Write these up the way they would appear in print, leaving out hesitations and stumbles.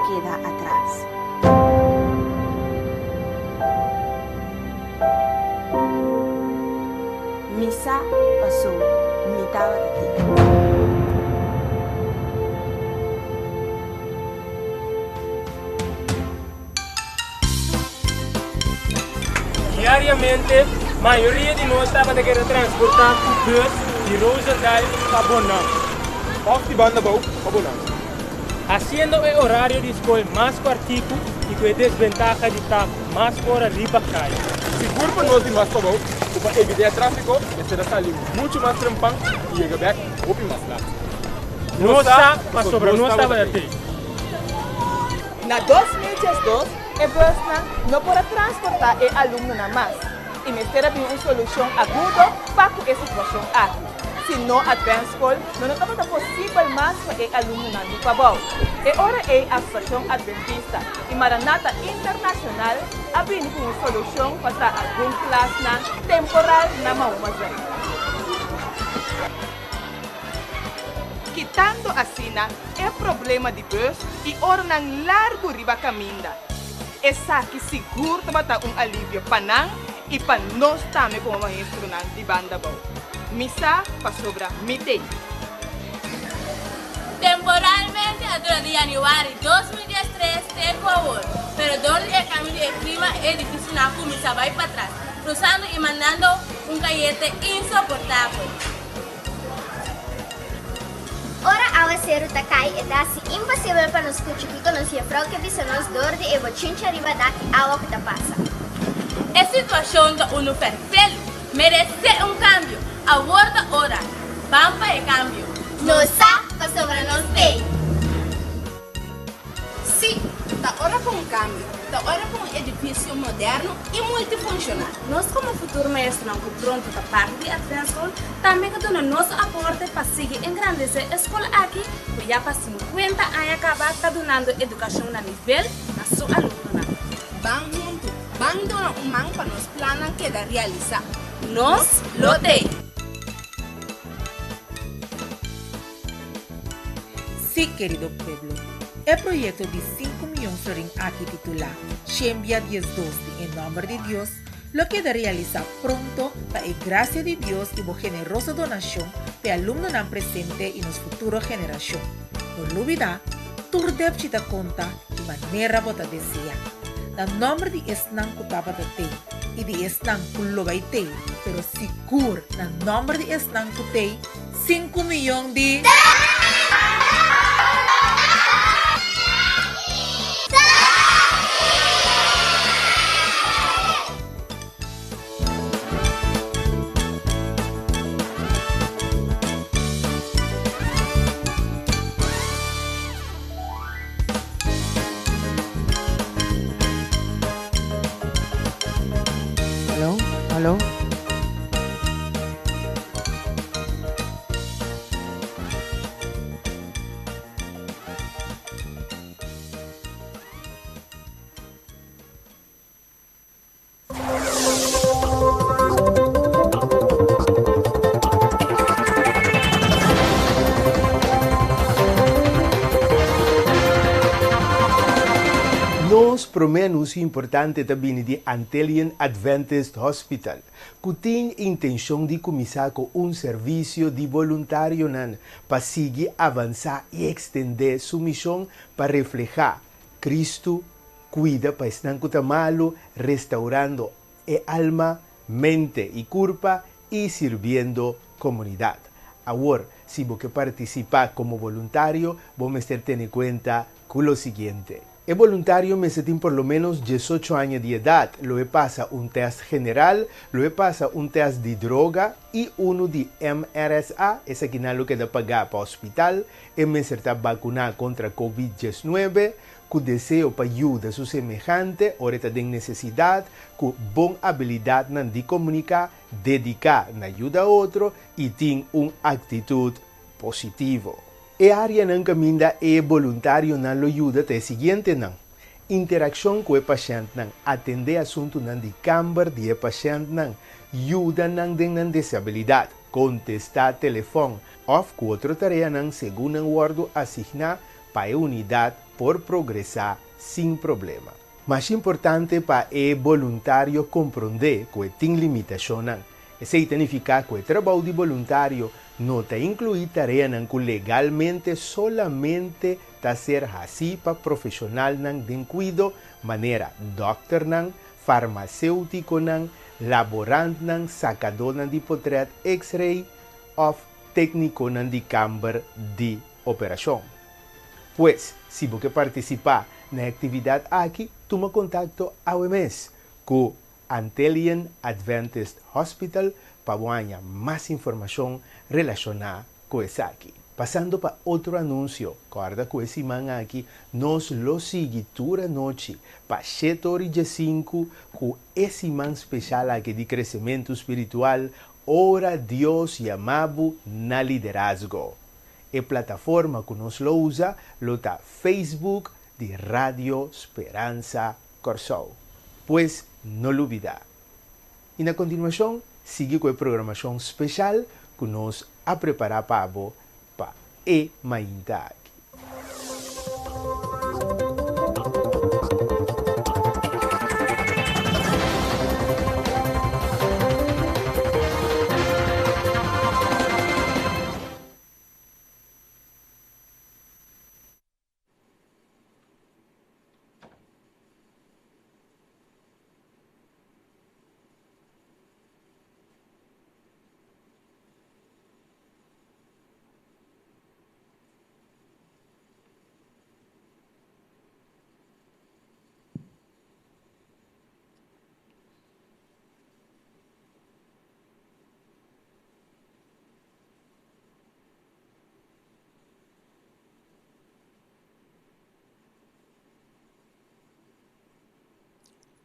keda atras. Mi sa paso mi tabata tin. Diariamente, mayoria di nos tabata keda transportá ku bus di Roosendaal pa Bonam. Òf di banda bou pa Bonam. Hasiendo e orario di skol mas kòrtiku i ku e desbentaha di ta mas ora riba kaya. Sigur pa nos di mas pabou ku pa evitá e tráfiko mester a sali muchu mas trempan i yega bèk hopi mas lat. Nos sa pasobra nos tabata tei. Na 2012 e busnan no por a transportá e alumnonan mas i mester a bin un solushon agudo pa ku e situashon aki. Si no Advance School no no tabata posibel mas pa e alumnonan di Pabou. E ora ei Asosiashon Adventista i Maranatha Internashonal a bini ku un solushon pa traha algun klasnan temporal na Mahuma Zuid. Kitando asina e problema di bus i oranan largu riba kaminda. Esaki sigur tabata un alivio pa nan i pa nos tambe komo maestronan di Banda Bou. Mi sa pasobra mi t'ei. Temporalmente a dura di yanüari 2013 te ku awor, pero dor di e kambio di e klima e edifisionan a kuminsá bai patras, krusando i mandando un kayente insoportabel. Ora awaseru ta kai e ta hasi imposibel pa nos skucha kiko nos jefrou ke bisa nos dor di e bochincha riba dak i awa ku ta pasa. E situashon ta unu fèrfelu, meresé un kambio. Awor ta ora, ban pa e kambio. Nos sa pasobra nos t'ei. Sí, ta ora pa un kambio, ta ora pa un edifisio moderno i multifunshonal. Nos komo futuro maestronan ku pronto ta parti di Advent School tambe ke duna nos aporte pa sigui engrandesé e skol aki ku ya pa 50 aña kaba ta dunando edukashon na nivel na su alumnonan. Ban huntu, ban duna un man pa nos plannan keda realisá. Nos lo t'ei! Sí, kerido pueblo, e proyekto di sinku miyon florin aki titulá Shembia 12 di E Nòmber di Dios lo keda realisá pronto pa e grasia di Dios i bo generoso donashon pa e alumnonan presente i nos futuro generashon. No lubidá, tur depchi ta konta di manera bo ta deseá. Na nòmber di esnan ku tabata tei i di esnan ku lo bai tei, pero sigur na nòmber di esnan ku tei, 5 miyon di. Hallo, hallo. Nos promé anunsio importante ta bini di Antillean Adventist Hospital, ku tin intenshon di kuminsá ku un servisio di boluntarionan pa sigui avansá i ekstendé su mishon pa reflehá Kristu, kuida pa esnan ku ta malu, restaurando e alma, mente i kurpa i sirbiendo komunidat. Awor, si bo ke partisipá komo boluntario, bo mester tene kuenta ku lo siguiente. E boluntario mester tin por lo ménos 18 aña di edat, lo e pasa un tèst general, lo e pasa un tèst di droga i unu di MRSA, esakinan lo keda pagá pa hospital, e mester ta vakuná kontra COVID-19, ku deseo pa yuda su semehante ora ta den nesesidat, ku bon abilidatnan di komuniká, dediká na yuda otro i tin un aktitut positivo. E áreanan kaminda e boluntarionan lo yuda ta e siguientenan: interakshon ku e pashèntnan, atendé asuntunan di kamber di e pashèntnan, yuda nan den nan desabilidat, kontestá telefòn òf ku otro tareanan segun nan wòrdu asigná. pa e unidat por progresá sin problema. Masha importante pa e boluntario komprondé ku e tin limitashonnan. Esei ta nifiká ku e trabou di boluntario no ta inkluí tareanan ku legalmente solamente ta ser hasí pa profeshonalnan den kuido manera dòkternan, farmaséutikonan, laborantnan, sakadónan di potrèt X-ray òf téknikonan di kamber di operashon. Pues, si bo ke partisipá na e aktividat aki, tuma kontakto awe mes ku Antillean Adventist Hospital pa bo haña mas informashon relashoná ku esaki. Pasando pa otro anunsio, kòrda ku e siman aki nos lo sigui tur anochi pa shete ora i diesinku ku e siman speshal aki di kresementu spiritual Ora Dios Yama Bo na Liderazgo. E plataforma ku nos lo usa lo ta Facebook di Radio Speransa Kòrsou. Pues no lubidá. I na kontinuashon sigui ku e programashon speshal ku nos a prepará pa bo pa e mainta aki.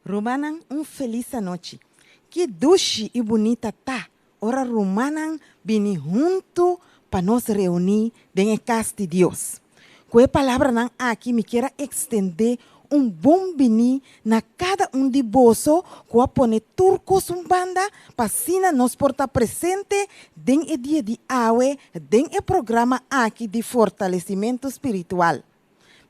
Rumannan un felis anochi. Ki dushi i bunita ta ora rumannan bini huntu pa nos reuní den e kas di Dios. Ku e palabranan aki mi kier a ekstendé un bon biní na kada un di boso ku a pone tur kos un banda pa asina nos por ta presente den e dia di awe den e programa aki di fortalesimentu spiritual.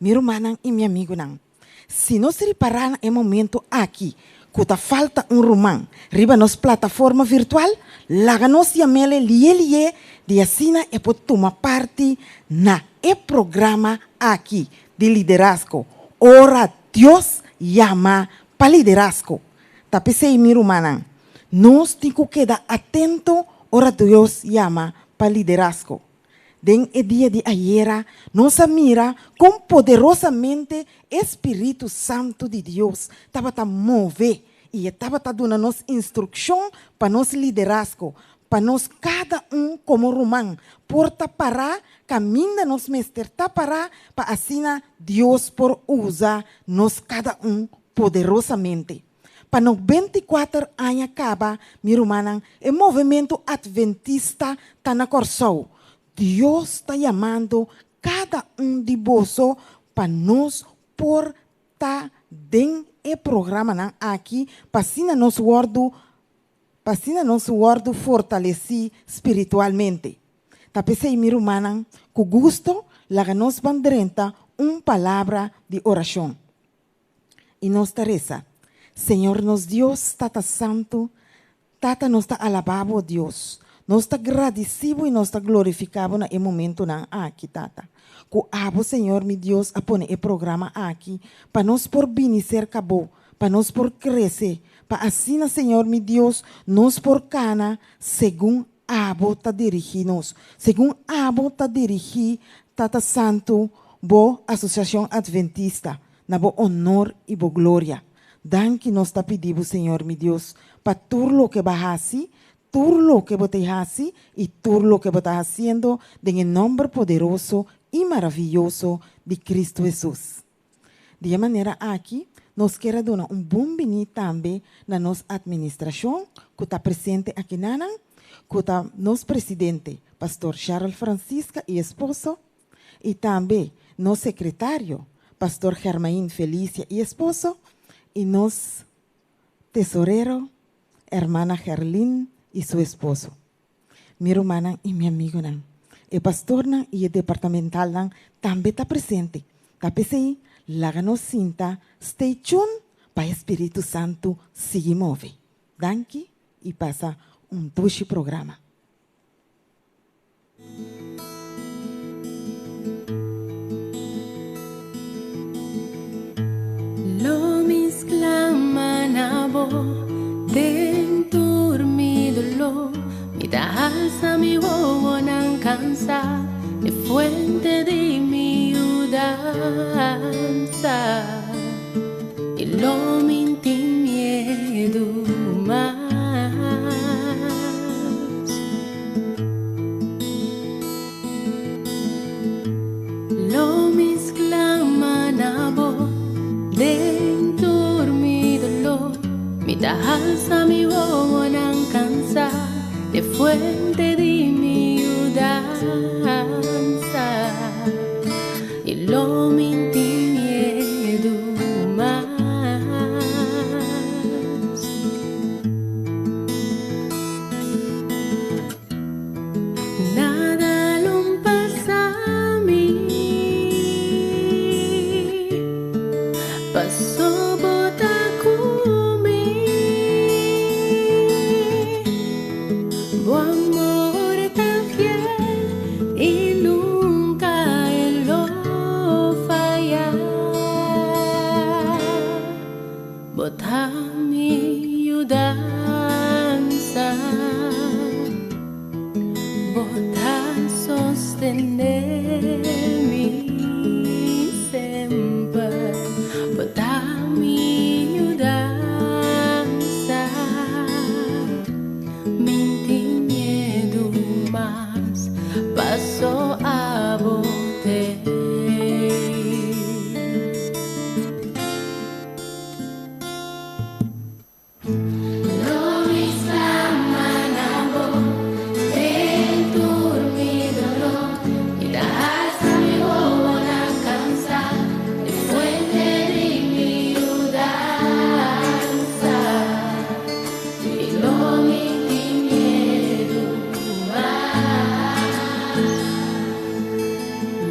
Mi rumannan i mi amigunan, si nos ripará na e momentu aki ku ta falta un ruman riba nos plataforma virtual, laga nos yam'el lié lié di asina e por tuma parti na e programa aki di liderazgo, Ora Dios Yama pa Liderazgo. Ta p'esei, mi rumannan, nos tin ku keda atento ora Dios yama pa liderazgo. Den e dia di ayera nos a mira kon poderosamente e spiritu santu di Dios tabata move i e tabata duna nos instrukshon pa nos liderazgo, pa nos kada un komo ruman por ta pará kaminda nos mester ta pará pa asina Dios por usa nos kada un poderosamente. Pa 94 aña kaba, mi rumannan, e movementu atventista ta na Kòrsou. Dios ta yamando kada un di boso pa nos por ta den e programanan aki pa asina nos wòrdu pa asina nos wòrdu fortalesí spiritualmente. Ta p'esei, mi rumannan, ku gusto laga nos ban drenta un palabra di orashon. I nos ta resa, Señor nos Dios, Tata Santu, Tata nos ta alabá Bo, Dios. Nos ta gradisí Bo i nos ta glorifiká Bo na e momentunan aki, Tata. Ku Abo, Señor mi Dios, a pone e programa aki pa nos por bini serka Bo, pa nos por krese, pa asina, Señor mi Dios, nos por kana segun Abo ta dirigí nos, segun Abo ta dirigí, Tata Santu, bo Asosiashon Adventista, na bo honor i bo gloria. Danki nos ta pidi bo, Señor mi Dios, pa tur loke Bo a hasi, tur loke Bo ta hasi i tur loke Bo ta hasiendo den e nòmber poderoso i maraviyoso di Cristo Hesus. Di e manera aki nos kier a duna un bon biní tambe na nos atministrashon ku ta presente akinanan, ku ta nos presidente, Pastor Sharel Francisca i esposo, i tambe nos sekretario, Pastor Germain Felicia i esposo, i nos tesorero, Hermana Gerlin i su esposo. Mi rumannan i mi amigunan. E pastornan i e departamentalnan tambe ta presente. Ta p'esei, laga nos sinta, stay tuned pa e Spiritu Santu sigui move. Danki i pasa un dushi programa. Lo mi sklama na bo den tur mi doló. Mi ta alsa mi wowonan kansá, e fuente di mi yudansa. I lo mi tin miedu mas. Lo mi sklama na bo den tur mi doló. Mi ta halsa mi wowonan kansá, e fuente di mi yudansa. I lo mi tin miedu mas. Nada lo pasa mi, paso bo ta ku mi. Bo amor ta fiel i nunka e lo faya. Bo ta mi yudansa, bo ta sostené mi semper. Bo ta mi yudansa, mi n'tin miedu mas, paso abo t'ei. Lo mi sklama na bo den tur mi doló. Mi ta alsa mi wowonan kansá, e fuente di mi yudansa. I lo mi tin miedu mas.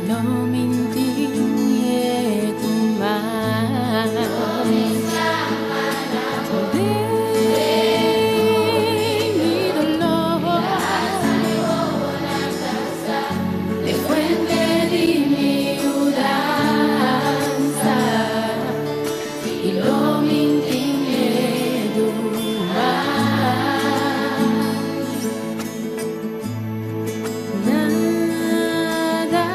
Lo mi tin miedu mas. Den mi doló. E fuente di mi yudansa. I lo mi tin miedu mas. Nada.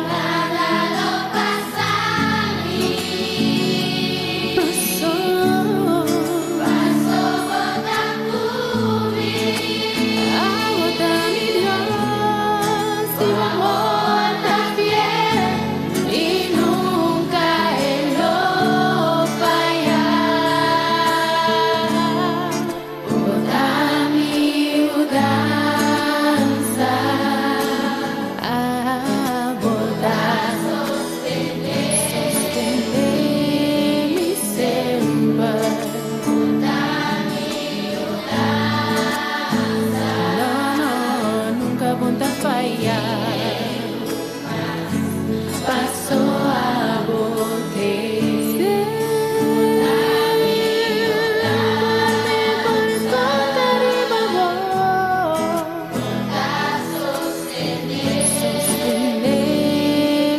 Nada lo pasa mi. Paso. Paso bo ta ku mi. Abo ta mi Dios, i bo amor ta fiel i nunka e lo faya. Bo ta mi yudansa. Abo ta sostené mi semper. Bo ta mi yudansa. No, no, nunka bo n'ta faya. Paso abo t'ei. Mi por konta riba bo. Sostené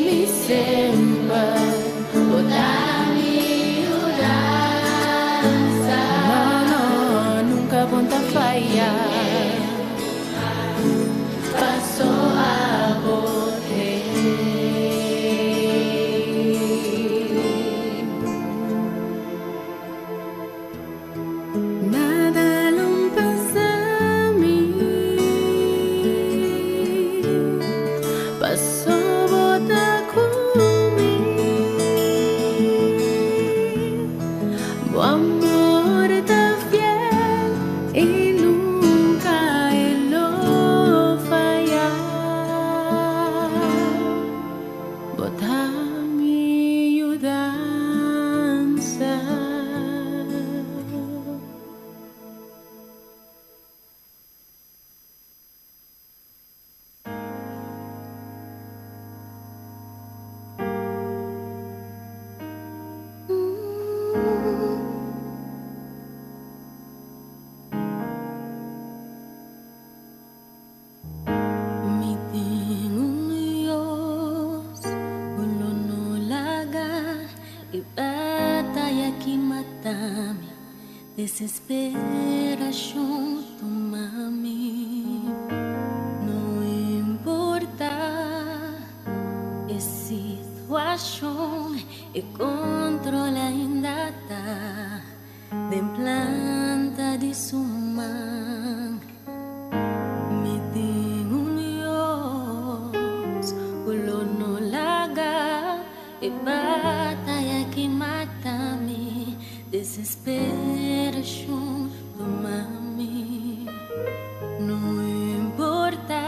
mi semper. Bo ta mi yudansa. No, no, nunka bo n'ta faya. Paso abo t'ei. Nada lo pasa mi. Paso bo ta ku mi. Bo amor ta fiel i nunka e lo faya. Bo ta mi yudansa. Desesperacion tuma mi, no importa e situacion, e control ainda ta den planta di su man. Mi tin un Dios cu lo no laga e bataya aki mata mi. Desesperacion tuma mi, no importa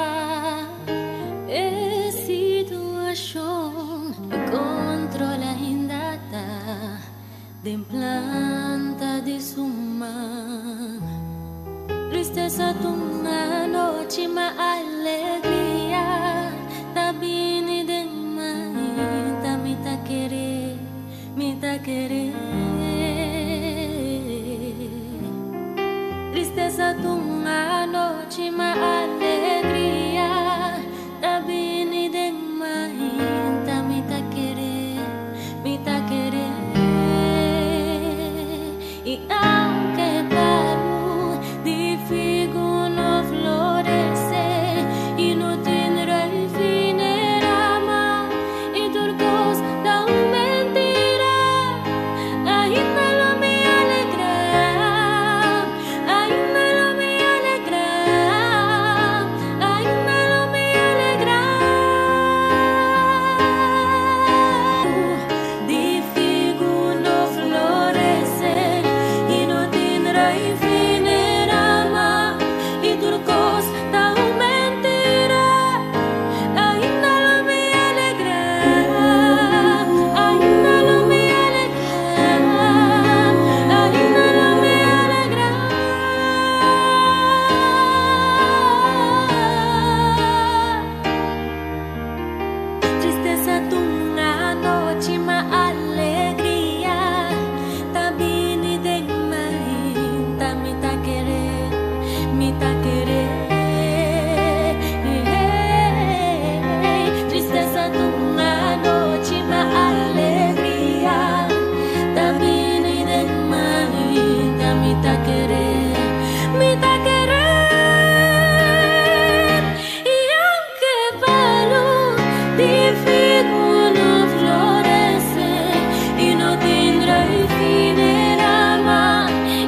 e situacion, e control ainda ta den planta di su man. Tristesa ta un anochi, ma alegria ta bini den mainta. Mi ta kere, mi ta kere. Tristesa ta un anochi, ma alegria ta bini den mainta. Mi ta kere, mi ta kere. Y aunke palu di figo no florece y no tin raif ni rama y tur cos ta un mentira, ainda lo mi alegra, ainda lo mi alegra, ainda lo mi alegra. Di figo no florece y no tin raif ni rama y tur cos ta un mentira, ainda lo mi alegra, ainda lo mi alegra, ainda lo mi alegra. Tristesa ta un anochi, ma alegria ta bini den mainta. Mi ta kere, mi ta kere. Tristesa ta un anochi, ma alegria ta bini den mainta. Mi ta kere, mi ta kere. Y aunke palu di figo no florece y no tin raif ni rama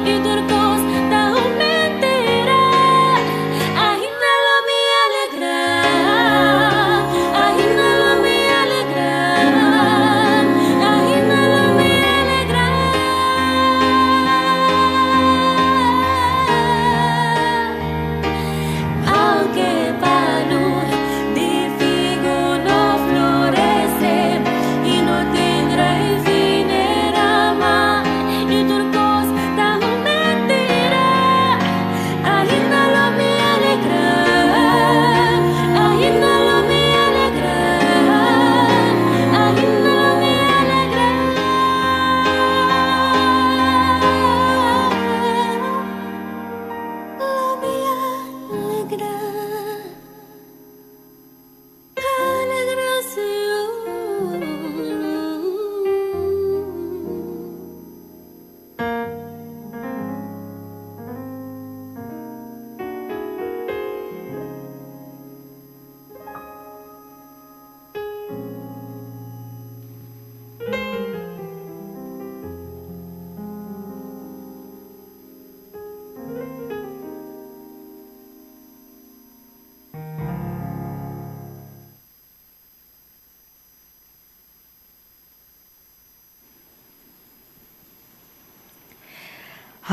y tur cos ta un mentira, ainda lo mi alegra, ainda lo mi alegra, ainda lo mi alegra. Aunke palu di figo no florece y no tin raif ni rama y tur cos ta un mentira, ainda lo mi alegra, ainda lo mi alegra, ainda lo mi alegra. Lo mi alegra. Alegra, Señor.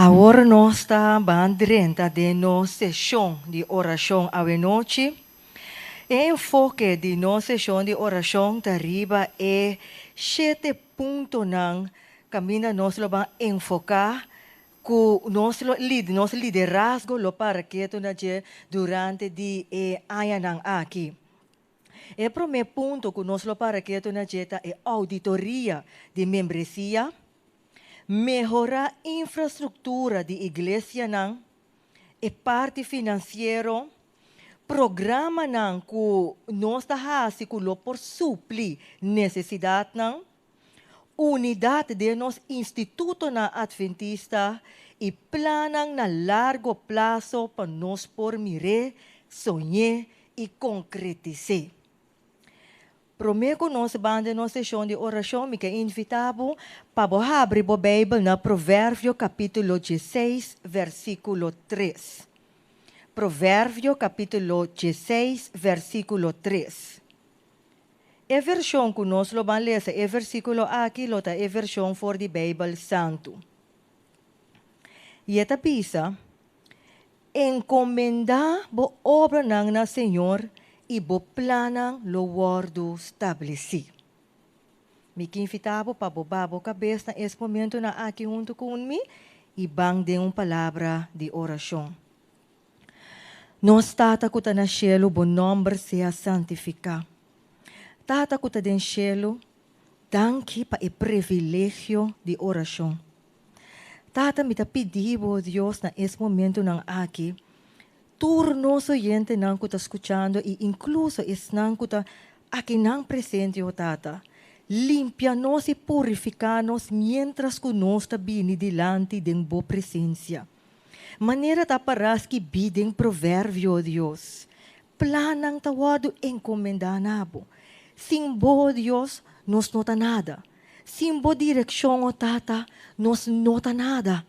Awor nos ta ban drenta den nos seshon di orashon awenochi. E enfoke di nos seshon di orashon ta riba e shete puntonan kaminda nos lo ban enfoká ku nos lo nos liderazgo lo para ketu na dje durante di e añanan aki. E promé punto ku nos lo para ketu na dje ta e ouditoria di membresia, mehorá infrastruktura di iglesianan, e parti finansiero, programanan ku nos ta hasi ku lo por supli nesesidatnan, unidat den nos institutonan atventista. i plannan na largo plaso pa nos por mir'é, soñ'é i konkretis'é. Promé ku nos ban den nos seshon di orashon, mi ke invitá bo pa bo habri bo Beibel na Proverbio kapítulo diesseis, versíkulo tres. Proverbio kapítulo diesseis, versíkulo tres. E vershon ku nos lo ban lesa e versíkulo aki lo ta e vershon for di Beibel Santu. I e ta bisa, Enkomendá bo obranan na Señor i bo plannan lo wòrdu stablesí. Mi ke invitá bo pa bo ba bo kabes na es momentunan aki huntu ku mi i ban den un palabra di orashon. Nos Tata ku ta na shelu, bo nòmber sea santifiká. Tata ku ta den shelu, danki pa e privilegio di orashon. Tata, mi ta pidi bo, Dios, na es momentunan aki, tur nos oyentenan ku ta skuchando i inkluso esnan ku ta akinan presente, o Tata, limpia nos i purifiká nos miéntras ku nos ta bini dilanti den bo presensia. Manera ta pará skibí den Proverbio, o Dios, plannan ta wòrdu enkomendá na bo. Sin bo, o Dios, nos no ta nada. Sin bo direkshon, o Tata, nos no ta nada.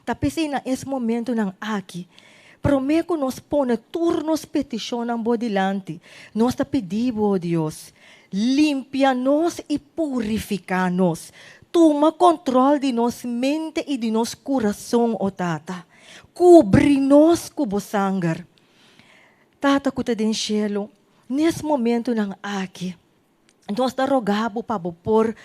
Ta p'esei na es momentunan aki, promé ku nos pone tur nos petishonnan bo dilanti, nos ta pidi bo, o Dios, limpia nos i purifiká nos. Tuma kontròl di nos mente i di nos kurason, o Tata. Kubri nos ku bo sanger. Tata ku ta den shelu, nes momentunan aki, Nos ta roga bo pa bo por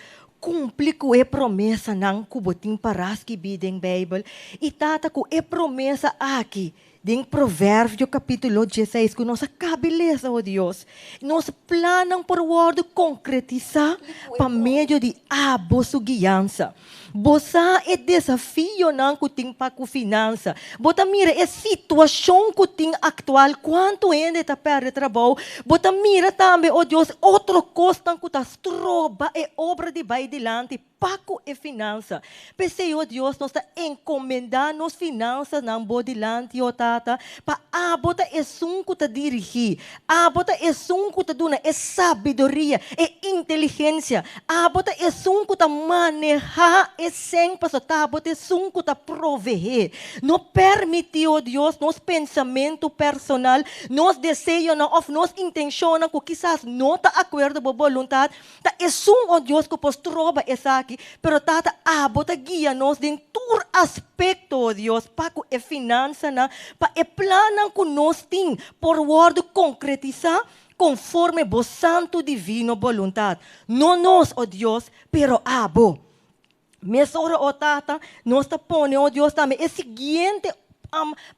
kumpli ku e promesanan ku bo tin pará skibí den Beibel i tata ku e promesa aki den Proverbio kapítulo dieseis ku nos a kabi lesa, o Dios. Nos plannan por wòrdu konkretisá pa medio di abo su guiansa. Bo sa e desafionan ku tin pa ku finansa. Bo ta mira e situashon ku tin aktual, kuantu hende ta pèrdè trabou. Bo ta mira tambe, o Dios, otro kosnan ku ta stroba e obra di bai dilanti pa ku e finansa. P'esei, o Dios, nos ta enkomendá nos finansanan bo dilanti, o Tata, pa abo ta esun ku ta dirigí, abo ta esun ku ta duna e sabiduria, e inteligensia, Abo ta esun ku ta manehá e sèn pasobra ta abo ta esun ku ta proveé. No permití, o Dios, nos pensamentu personal, nos deseonan òf nos intenshonnan ku kisas no ta akuerdo bo boluntat, ta esun, o Dios, ku por stroba esaki. Pero Tata, abo ta guia nos den tur aspekto, o Dios, pa ku e finansanan, pa e plannan ku nos tin por wòrdu konkretisá Conforme bo santu divino boluntad. No nos, o Dios, pero abo. Mesora, o Tata, nos ta pone, o Dios, tambe e siguiente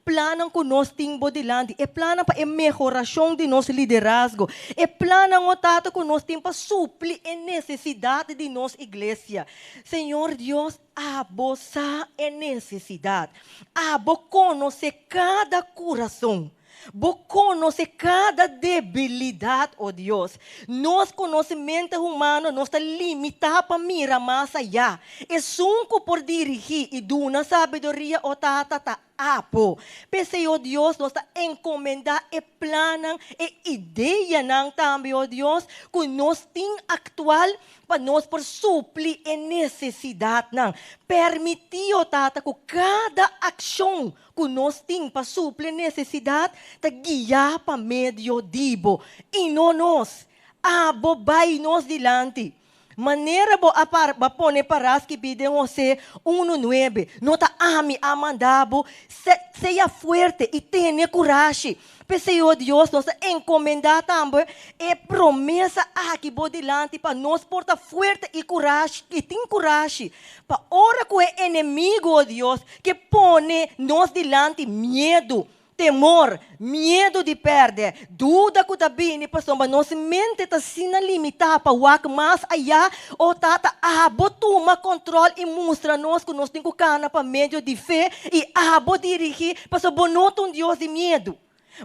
plannan cu nos tin bo dilanti, e plannan pa e mehoracion di nos liderazgo, e plannan, o Tata, cu nos tin pa supli e necesidad di nos iglesia. Señor Dios, abo sa e necesidad. Abo conoce cada curason. Bo konosé kada debilidat, o Dios. Nos konosementu humano nos ta limitá pa mira mas ayá. Esun ku por dirigí i duna sabiduria, o Tata, ta Abo. P'esei, o Dios, nos ta enkomendá e plannan, e ideanan tambe, o Dios, ku nos tin aktual pa nos por supli e nesesidatnan. Permití, o Tata, ku kada akshon ku nos tin pa supli nesesidat ta guiá pa medio di bo, i no nos. Abo bai nos dilanti. Manera bo a a pone pará skibí den Hosé unu nuebe, No ta ami a manda bo? Sea fuerte i tene kurashi. P'esei, o Dios, nos ta enkomendá tambe e promesa aki bo dilanti pa nos por ta fuerte i kurashi i tin kurashi pa ora ku e enemigu, o Dios, ke pone nos dilanti miedu, temor, miedu di pèrdè, duda ku ta bini pasobra nos mente ta asina limitá pa wak mas ayá, o Tata, abo tuma kòntròl i mustra nos ku nos tin ku kana pa medio di fe i abo dirigí, pasobra bo no ta un Dios di miedu.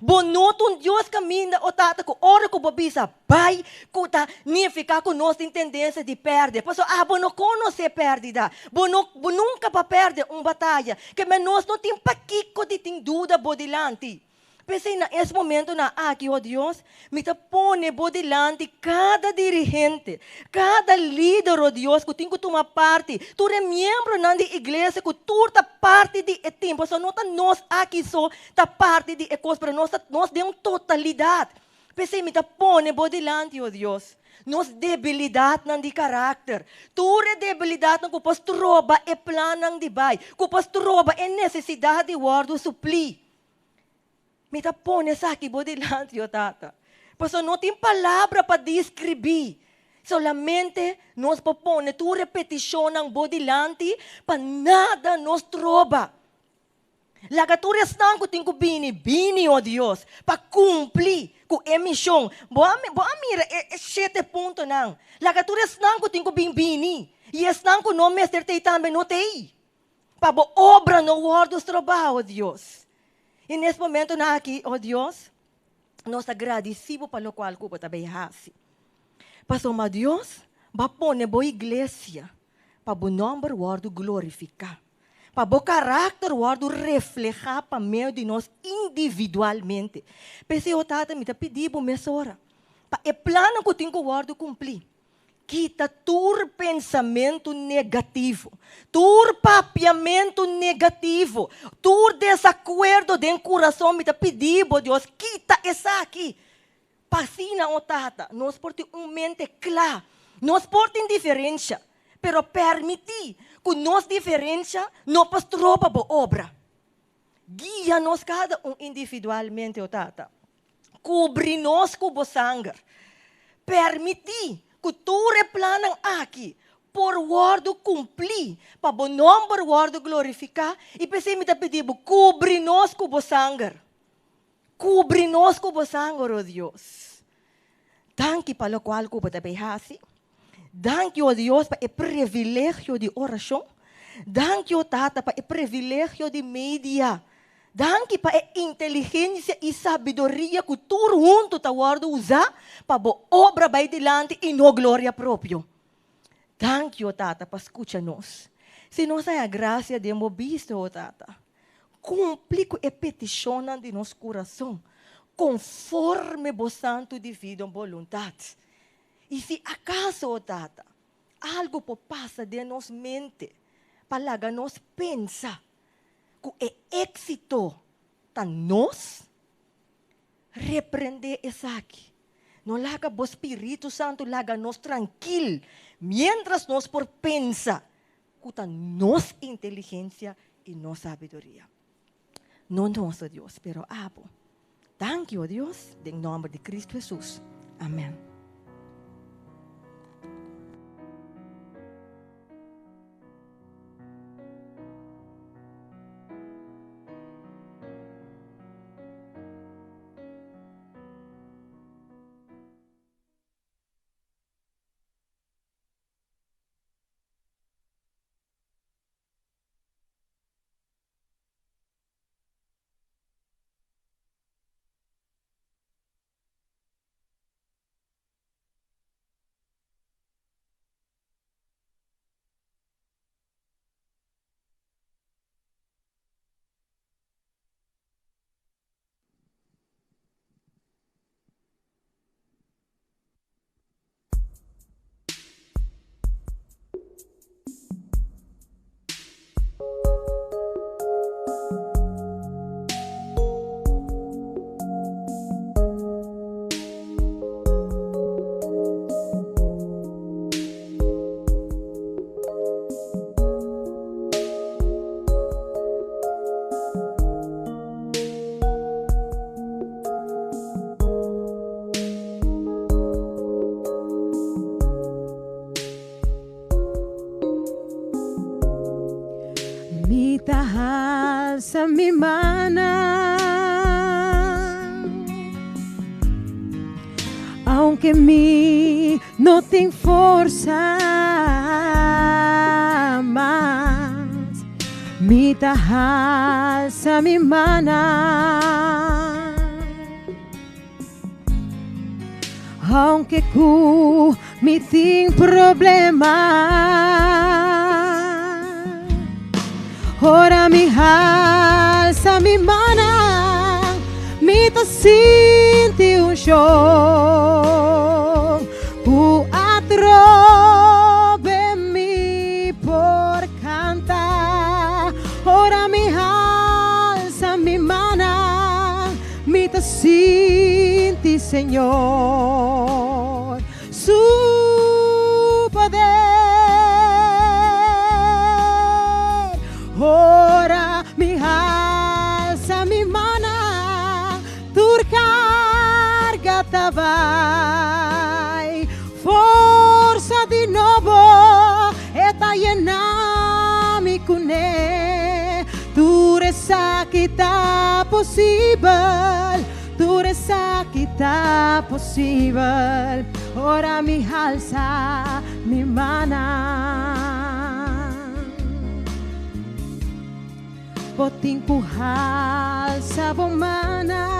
Bo no ta un Dios kaminda, o Tata, ku ora ku bo bisa bai, ku ta nifiká ku nos tin tendensia di pèrdè. Pasobra abo no konosé pèrdida. Bo no, bo nunka pa pèrdè un bataya. Ke men nos no tin pakiko di tin duda bo dilanti. P'esei na es momentonan aki, o Dios, mi ta pone bo dilanti kada dirigente, kada lider, o Dios, ku tin ku tuma parti, tur e miembronan di iglesia ku tur ta parti di e tim, pasobra no ta nos aki so ta parti di e kos, pero nos ta nos den un totalidat. P'esei mi ta pone bo dilanti, o Dios, nos debilidatnan di karakter, tur e debilidatnan ku por stroba e plannan di bai, ku por stroba e nesesidat di wòrdu suplí. Mi ta pone esaki bo dilanti, o Tata, pasobra no tin palabra pa deskribí. Solamente nos por pone tur e petishonnan bo dilanti pa nada no stroba. Laga tur esnan ku tin ku bini, bini, o Dios, pa kumpli ku e mishon. Bo a bo a mira e shete puntonan. Laga tur esnan ku tin ku bin, bini, i esnan ku no mester t'ei tambe no t'ei. Pa bo obra no wòrdu strobá, o Dios. I nes momentonan aki, o Dios, nos ta gradisí bo pa lokual ku bo ta bay hasi. Pasobra, Dios, bo a pone bo iglesia pa bo nòmber wòrdu glorifiká, pa bo karakter wòrdu reflehá pa medio di nos individualmente. P'esei, o Tata, mi ta pidi bo mesora pa e plannan ku tin ku wòrdu kumplí, Kita tur pensamentu negativo, tur papiamentu negativo, tur desakuerdo den kurason. Mi ta pidi bo, Dios, kita esaki. Pa asina, o Tata, nos por tin un mente kla. Nos por tin diferensha, pero permití ku nos diferensha no por stroba bo obra. Guia nos kada un individualmente, o Tata. Kubri nos ku bo sanger. Permití ku tur e plannan aki por wòrdu kumplí pa bo nòmber wòrdu glorifiká, i p'esei mi ta pidi bo, kubri nos ku bo sanger. Kubri nos ku bo sanger, o Dios. Danki pa lokual ku bo ta bay hasi. Danki, o Dios, pa e privilegio di orashon. Danki, o Tata, pa e privilegio di media. Danki pa e inteligensia i sabiduria ku tur huntu ta wòrdu usá pa bo obra bai dilanti i no gloria propio. Danki, o Tata, pa skucha nos. Si nos haña grasia den bo bista, o Tata, kumpli ku e petishonnan di nos kurason konforme bo santu divino boluntat. I si akaso, o Tata, algu por pasa den nos mente pa laga nos pensa ku e éksito ta nos, reprendé esaki. No laga bo spiritu santu laga nos trankil miéntras nos por pensa ku ta nos inteligensia i nos sabiduria. No nos, o Dios, pero abo. Danki, o Dios, den nòmber di Kristu Hesus. Amèn. Mi ta halsa mi mannan, aunke mi no tin forsa mas. Mi ta halsa mi mannan. Aunke ku mi tin problema. Ora mi halsa mi mannan, mi ta sinti un shon ku atrobe mi por kanta. Ora mi halsa mi mannan, mi ta sinti Señor su poder. Ora mi halsa mi mannan, tur karga ta bai. Forsa di nobo e ta yena mi kuné. Tur esaki ta posibel, tur esaki ta posibel, ora mi halsa mi mannan. Bo tin ku halsa bo mannan.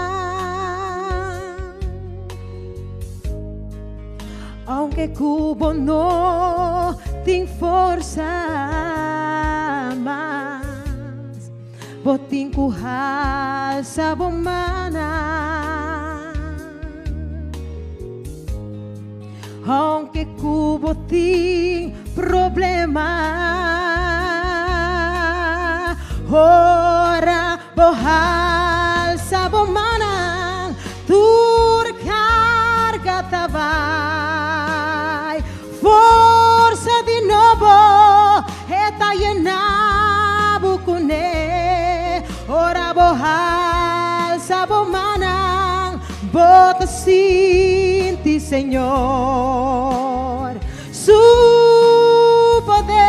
Aunke ku bo no tin forsa mas, bo tin ku halsa bo mannan. Aunke ku bo tin problema, ora bo halsa bo mannan, tur karga ta bai. Forsa di nobo e ta yena bo kuné. Ora bo halsa bo mannan, bo ta sinti Señor su poder.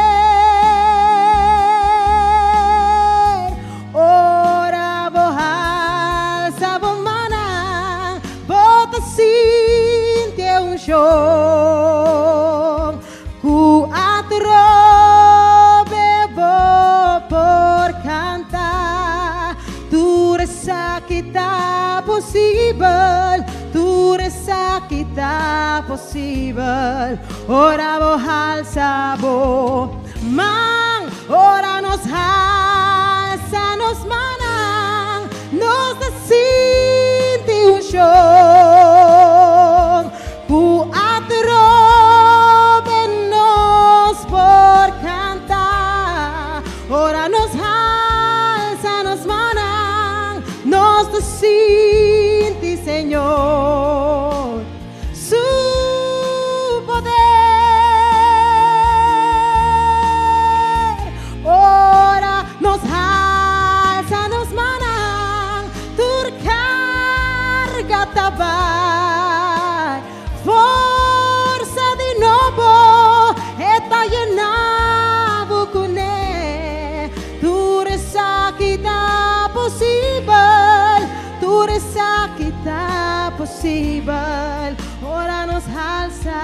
Ora bo halsa bo mannan, bo ta sinti e unshon ku atrobe bo por kanta. Tur esaki ta posibel, tur esaki ta posibel, ora bo halsa bo man, ora nos halsa nos mannan, nos ta sinti un shon ku atrobe nos por kanta. Ora nos halsa nos mannan, nos ta sinti Señor su poder. Ora nos halsa nos mannan, tur karga ta bai. Forsa di nobo e ta yena bo kuné. Tur esaki ta posibel, tur esaki ta posibel, ora nos halsa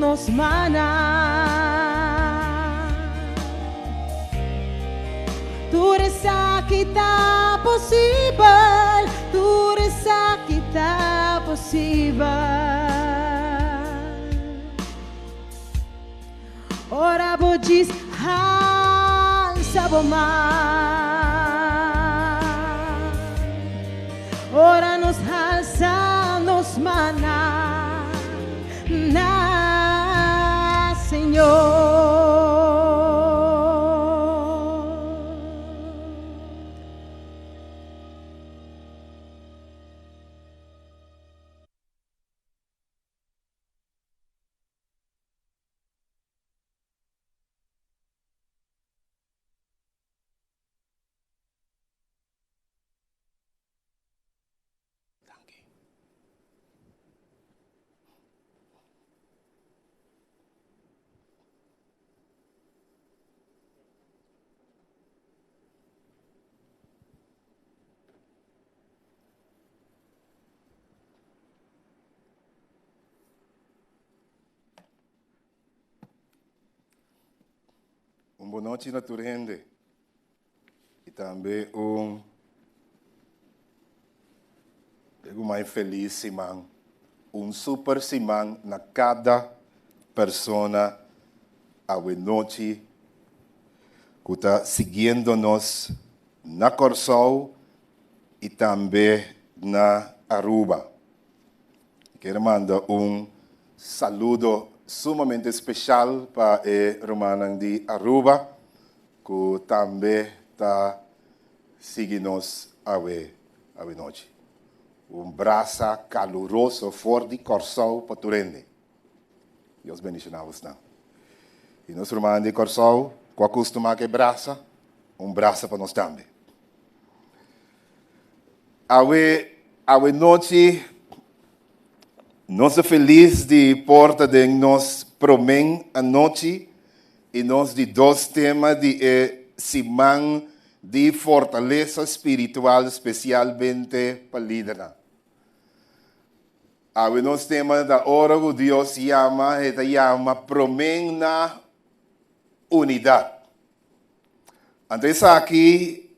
nos mannan. Tur esaki ta posibel, tur esaki ta posibel. Ora bo djis halsa bo man. Ora nos halsa nos mannan na Señor. Un bonochi na tur hende y tambe un algu mai felis siman. Un super siman na kada persona awe nochi ku ta siguiendo nos na Kòrsou i tambe na Aruba. Kier manda un saludo sumamente speshal pa e rumannan di Aruba ku tambe ta sigui nos awe awe nochi. Un brasa kaluroso for di Kòrsou pa tur hende. Dios bendishoná bosnan. I nos rumannan di Kòrsou ku a kustumá ku e brasa, un brasa pa nos tambe. Awe, awe nochi nos ta felis di por ta den nos promé anochi i nos di dos tema di e siman di fortalesa spiritual spesialmente pa lidernan. Awe nos tema ta ora ku Dios yama, e ta yama promé na unidat. Anto esaki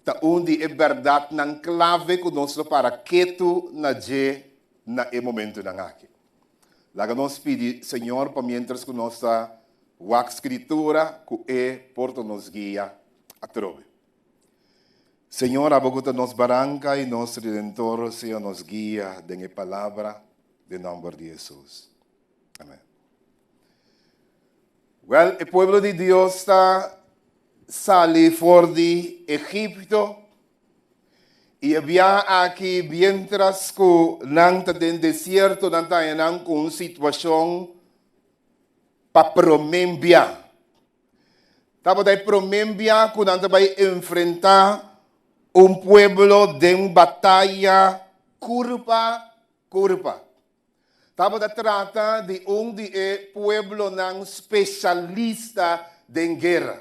ta un di e bèrdatnan klave ku nos lo para ketu na dje na e momentunan aki. Laga nos pidi Señor pa miéntras ku nos ta wak Skritura ku e por ta nos guia atrobe. Señor, abo ku ta nos baranka i nos Redentor, sea nos guia den e Palabra, den nòmber di Hesus. Amèn. Wèl, e pueblo di Dios ta sali for di Egipto i e biaha aki miéntras ku nan ta den desierto nan ta haña nan ku un situashon pa promé bia. Tabata e promé bia ku nan ta bai enfrentá un pueblo den bataya kurpa kurpa. Tabata trata di un di e pueblonan spesialista den guera.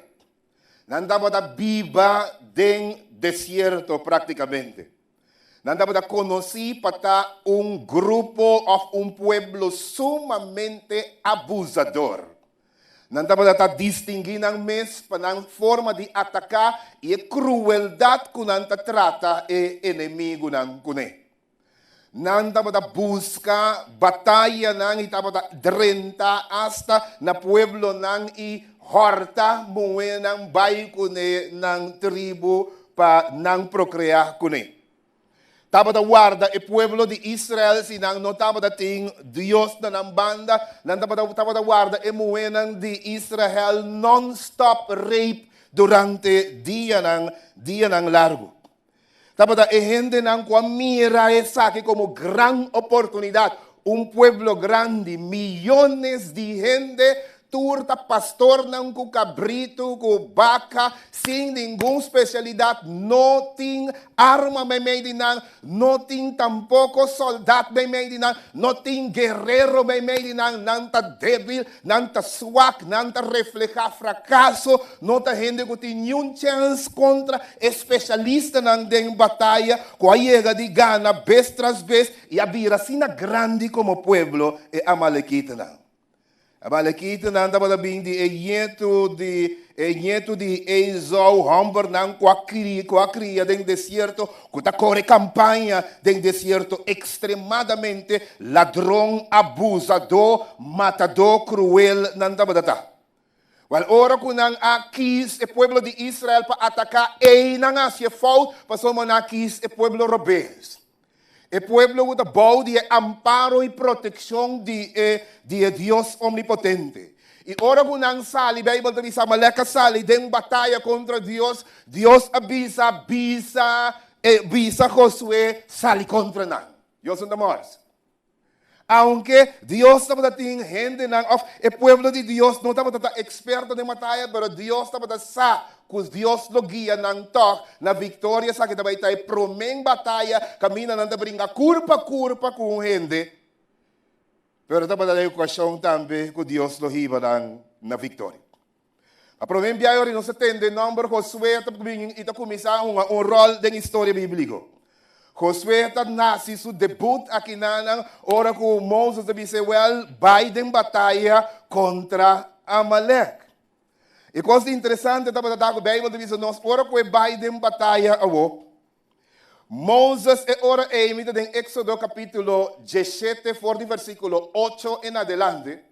Nan tabata biba den desierto práktikamente. Nan tabata konosí pa ta un grupo òf un pueblo sumamente abusador. Nan tabata ta distinguí nan mes pa nan forma di ataká i e krueldat ku nan ta trata e enemigunan kuné. Nan tabata buska batayanan i tabata drenta asta na pueblonan i hòrta muhénan bai kuné nan tribu pa nan prokreá kuné. Tabata warda e pueblo di Israel si nan no tabata tin Dios na nan banda, nan tabata tabata warda e muhénan di Israel nònstòp rape durante dianan dianan largu. Tabata e hendenan ku a mira esaki komo gran oportunidat. Un pueblo grandi, miyones di hende, tur ta pastornan ku kabritu, ku baka, sin ningun spesialidat, no tin arma meimei di nan, no tin tampoko sòldat meimei di nan, no tin guerero meimei di nan, nan ta débil, nan ta swak, nan ta reflehá frakaso, no ta hende ku tin niun chèns kontra E spesialistanan den bataya ku a yega di gana bes tras bes i a bira asina grandi komo pueblo, e amalekitanan. Amalekitanan tabata bin di e ñetu di e ñetu di Esau, hòmbernan ku a kria ku a kria den desierto, ku ta kore kampaña den desierto, ekstremadamente ladron, abusadó, matadó kruel nan tabata ta. Wèl, ora ku nan a kis e pueblo di Israel pa ataká, ei nan a hasi e fout, pasobra nan a kis e pueblo robes. E pueblo ku ta bou di e amparo i protekshon di e di e Dios omnipotente. I ora ku nan sali, Beibel ta bisa, Amalek a sali den bataya kontra Dios, Dios a bisa, Bisa e bisa Josué sali kontra nan. Dios no ta mors. Aunke Dios tabata tin hendenan òf e pueblo di Dios no tabata ta eksperto den bataya, pero Dios tabata sa ku Dios lo guia nan tòg na viktoria. Esaki ta bai ta e promé bataya kaminda nan ta bringa kurpa kurpa ku un hende, pero tabata e okashon tambe ku Dios lo hiba nan na viktoria. A promé biaha ora nos ta tende nòmber Josué ta bin i ta kuminsá hunga un ròl den historia bíbliko. Josué ta nasi su debut akinanan ora ku Moses ta bis'é, Wèl, bai den bataya kontra Amalek. E kos interesante tabata ta ku Beibel ta bisa nos ora ku e bai den bataya awó. Moses e ora ei, mi ta den Éxodo kapítulo 17 for di versíkulo 8 en adelante.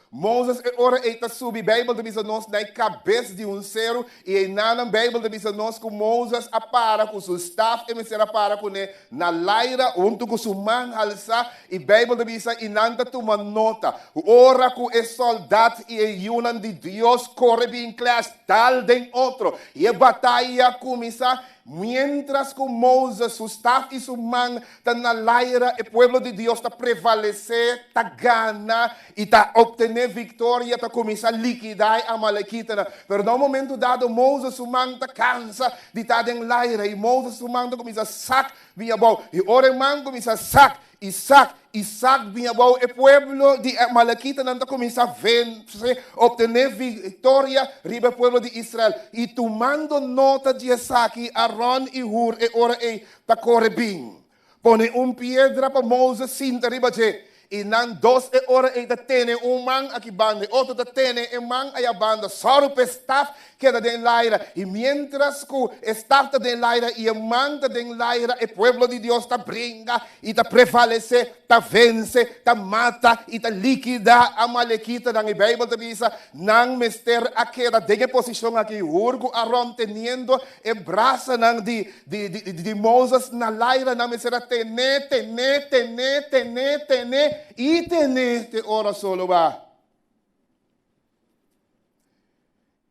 Moses e ora ei ta subi, Beibel ta bisa nos, na e kabes di un seru, i einanan Beibel ta bisa nos ku Moses a para ku su staf, e mester a para kuné na laira huntu ku su man halsá, i Beibel ta bisa i nan ta tuma nota. Ora ku e sòldat i e yunan di Dios kore bin clash dal den otro, i e bataya kuminsá, Miéntras ku Moses, su staf i su man ta na laira, e pueblo di Dios ta prevalesé, ta gana i ta optené viktoria, ta kuminsá likidá e amalekitanan. Pero na un momentu dado, Moses su man ta kansa di ta den laira i Moses su man ta kuminsá sak bin abou. I ora e man kuminsá sak i sak i sak bin abou, e pueblo di e amalekitanan ta kuminsá vense, optené viktoria riba e pueblo di Israel. I tumando nota di esaki, Aron i Hur e ora ei ta kore bin, pone un piedra pa Moses sinta riba dje, i nan dos e ora ei ta tene un man aki banda, e otro ta tene e man aya banda, sòru pa e staf keda den laira. I miéntras ku e staf ta den laira i e man ta den laira, e pueblo di Dios ta bringa i ta prevalesé, ta vense, ta mata i ta likidá amalekitanan. E Beibel ta bisa, Nan mester a keda den e posishon aki, Hur ku Aron teniendo e brasanan di di di di Moses na laira, nan mester a tené, tené, tené, tené, tené i tené te ora solo ba.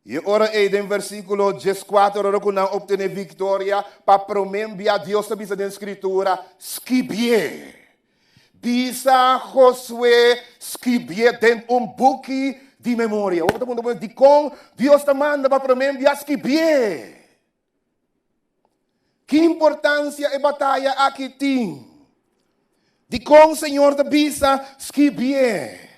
I e ora ei den versíkulo dieskuater, ora ku nan optené viktoria pa promé bia, Dios ta bisa den Skritura, Skibié! Bisa Josué skibié den un buki di memoria. Bo ta puntra bo mes, dikon Dios ta manda pa promé bia skibié? Ki importansia e bataya aki tin? Dikon Señor ta bisa skibié?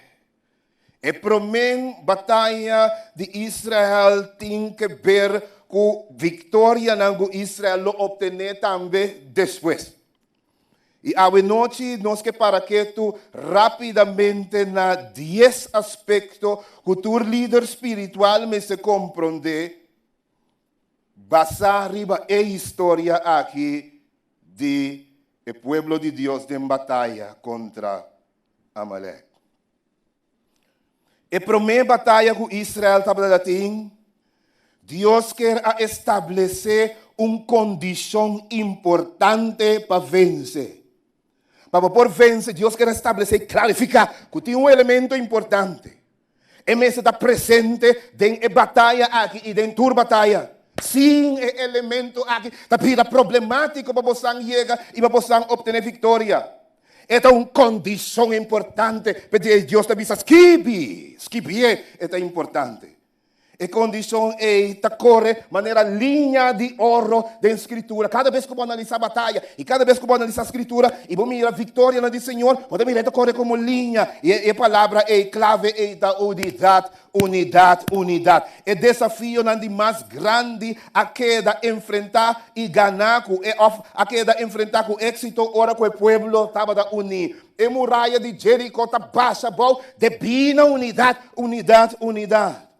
E promé bataya di Israel tin ke ber ku viktorianan ku Israel lo optené tambe despues. I awe nochi nos ke para ketu rápidamente na dies aspekto ku tur lider spiritual mester komprondé basá riba e historia aki di e pueblo di Dios den bataya kontra Amalek. E promé bataya ku Israel tabata tin, Dios ker a establesé un kondishon importante pa vense. Pa bo por vense, Dios ker a establesé i klarifiká ku tin un elemento importante. E mester ta presente den e bataya aki i den tur bataya. Sin e elemento aki ta bira problemátiko pa bosan yega i pa bosan optené viktoria. E ta un kondishon importante p'e Dios ta bisa skibi, skibié e ta importante. E kondishon ei ta kore manera liña di oro den Skritura. Kada bes ku bo analisá bataya i kada bes ku bo analisá Skritura i bo mira viktorianan di Señor, bo ta mira e ta kore komo liña. I e palabra ei, klave ei ta unidat, Unidat, unidat. E desafionan di mas grandi a keda enfrentá i ganá ku e òf a keda enfrentá ku éksito ora ku e pueblo tabata uní. E muraya di Jeriko ta basha bou debí na unidat, unidat, unidat.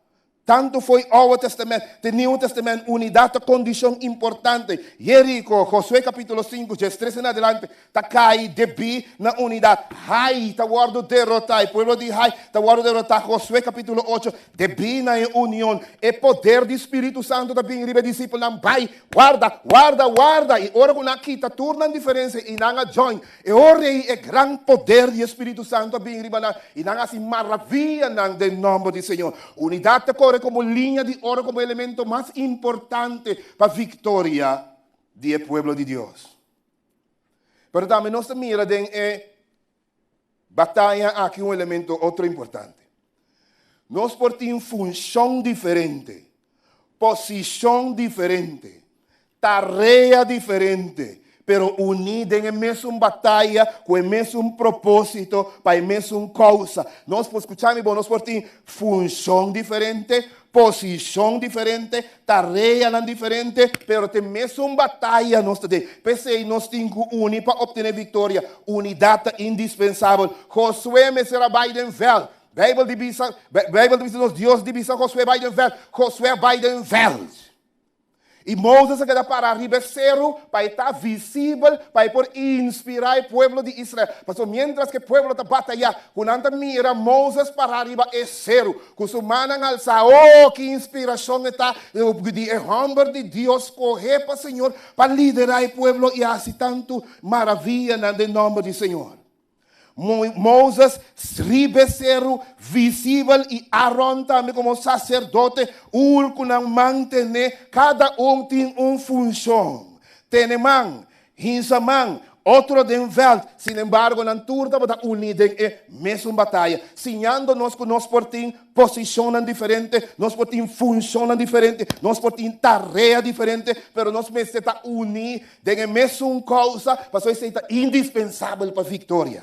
Tantu fo'i Oude Testament te Nieuwe Testament, unidat ta kondishon importante. Jeriko, Josué kapítulo 5, 13 en adelante, Ta kai debí na unidat. Hai ta wòrdu derotá, e pueblo di Hai ta wòrdu derotá, Josué kapítulo ocho, debí na e union. E poder di Spiritu Santu ta bin riba e disipelnan, Bai, warda, warda, warda! I ora ku nan a kita tur nan diferensia i nan a join, e ora ei e gran poder di e Spiritu Santu a bin riba nan i nan a hasi maravianan den nòmber di Señor. Unidat ta kore komo liña di oro, komo elemento mas importante pa viktoria di e pueblo di Dios. Pero tambe nos ta mira den e bataya aki un elemento otro importante. Nos por tin funshon diferente, posishon diferente, tarea diferente, pero uní den e mesun bataya ku e mesun propósito pa e mesun kousa. Nos por, skucha mi bon, nos por tin funshon diferente, Posishon diferente, tareanan diferente, pero ta e mesun bataya nos ta den. P'esei nos tin ku uni pa optené viktoria. Unidat ta indispensabel. Josué mester a bai den vèlt. Beibel di bisa, Beibel ta bisa nos, Dios di bisa Josué bai den vèlt. Josué a bai den vèlt. I Moses a keda para riba e seru pa e ta visibel, pa e por inspirá e pueblo di Israel. Pasobra miéntras ku e pueblo ta batayá, ku nan ta mira Moses pará riba e seru, ku su mannan alsá, o, ki inspirashon e ta di e hòmber di Dios skohé pa Señor pa liderá e pueblo i hasi tantu maravianan den nòmber di Señor. Moses riba e seru visibel i Aron tambe komo saserdote ul ku nan mantené, kada un tin un funshon. Tene man, hinsa man, otro den vèlt. Sinembargo, nan tur tabata uní den e mesun bataya, siñando nos ku nos por tin posishonnan diferente, nos por tin funshonnan diferente, nos por tin tarea diferente, pero nos mester ta uní Den e mesun kousa, pasobra esei ta indispensabel pa viktoria.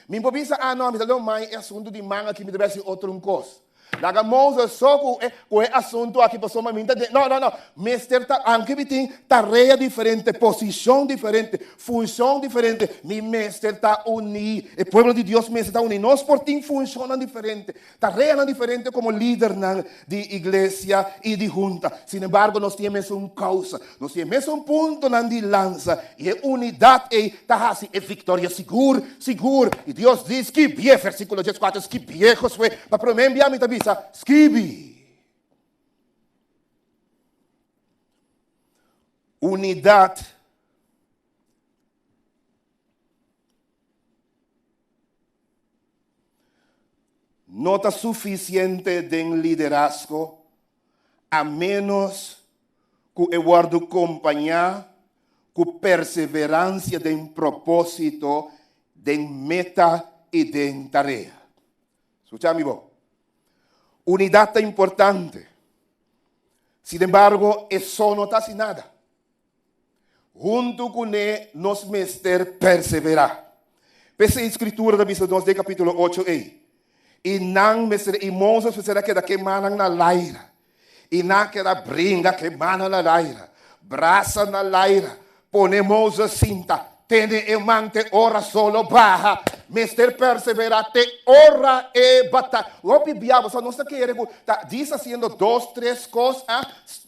Mi por bisa, ah no, mi ta lo mai e asuntu di man aki, mi ta bai hasi otro un kos. Laga Moses so ku e ku e asuntu aki pasobra mi ta den. No, no, no. Mester ta, anke mi tin tarea diferente, posishon diferente, funshon diferente, mi mester ta uní. E pueblo di Dios mester ta uní. Nos por tin funshonnan diferente, Tareanan diferente komo lidernan di iglesia i di hunta. Sinembargo, nos tin e mesun kousa. Nos tin e mesun puntonan di lansa. I e unidat ei ta hasi e viktoria sigur, sigur. I Dios di, Skibié, versíkulo dieskuater, skibié, Josué. Pa promé bia mi ta bisa, Skibi. Unidat. No ta sufisiente den liderazgo a ménos ku e wòrdu kompañá ku perseveransia den propósito, den meta i den tarea. Skucha mi bon. Unidat ta importante. Sinembargo, e so no ta hasi nada. Huntu kuné nos mester perseverá. P'esei Skritura ta bisa nos den kapítulo ocho ei, I nan mester, i Moses mester a keda kemá nan na laira, i nan a keda bringa kemá nan na laira, brasa na laira, pone Moses sinta, tene e man te ora solo baha, mester perseverá te ora e bata. Hopi bia bo sa nos ta kere ku ta djis hasiendo dos, tres kos, a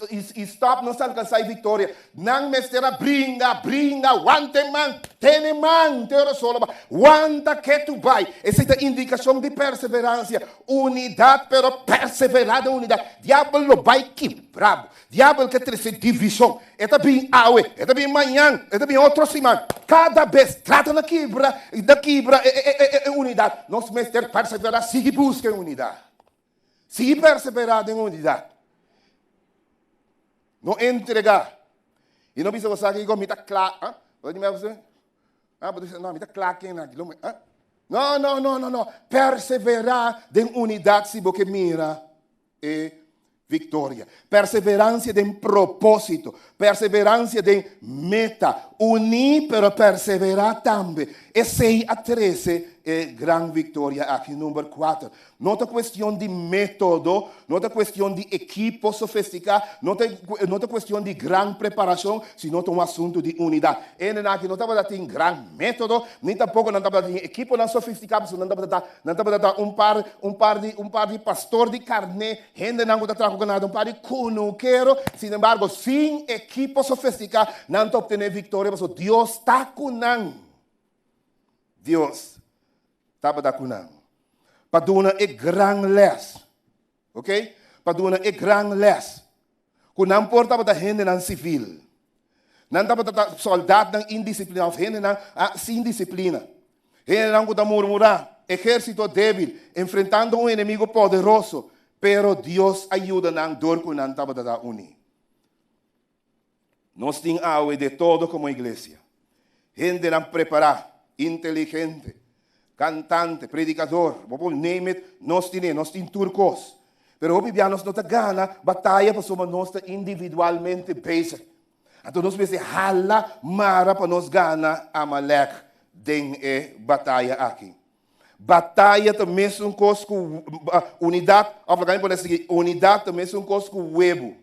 I stop nos alcansa e victoria. Nan mester a bringa, bringa, wanta e man, tene man te ora solo ba. Wanta ketu bai. Esei ta indicacion di perseverancia. Unidad, pero persevera den unidad. Diabel lo bai kibra bo. Diabel ke trece division. E ta bin awe, e ta bin mañan, e ta bin otro siman. Cada bes trata na kibra, na kibra e unidad. Nos mester persevera, sigui busca e unidad. Sigui perseverá den unidat. No entregá. I no bisa bo sa kiko mi ta kla. Ah? Bo di mi Ah, bo no, mi ta kla ken aki. Ah? No, no, no, no, no. Perseverá den unidat si bo ke mira e viktoria. Perseveransia den propósito. Perseveransia den meta. Uní pero perseverá tambe. Esei a trese e gran viktoria aki. Number kuater. No ta cuestion di metodo, no ta cuestion di ekipo sofisticá, no ta, no ta cuestion di gran preparacion, sino ta un asuntu di unidad. Hendenan aki no tabata tin gran metodo, ni tampoco nan tabata tin ekiponan sofisticá, pasobra nan tabata ta, nan tabata ta un par, un par di, un par di pastor di carné, hendenan cu ta traha cu ganado, un par di cunukero. Sin embargo, sin ekipo sofisticá, nan ta obtené victoria, pasobra Dios ta cu nan. Dios tabata ku nan pa duna e gran lès, ok, pa duna e gran lès ku nan por tabata hendenan sivil, nan tabata ta sòldatnan indisipliná òf hendenan sin disiplina, hendenan ku ta murmurá, ehérsito débil, enfrentando un enemigo poderoso, pero Dios a yuda nan dor ku nan tabata ta uní. Nos tin awe de todo como iglesia. Hendenan prepará, inteligente, cantante, predicador, bo por name it, nos tine, nos tin tur cos. Pero hopi bia nos no ta gana bataya pasobra nos ta individualmente bezig. Anto nos mester hala mara pa nos gana Amalek den e bataya aki. Bataya ta mesun cos cu unidad, of laga mi pone así, unidad ta mesun cos cu webu.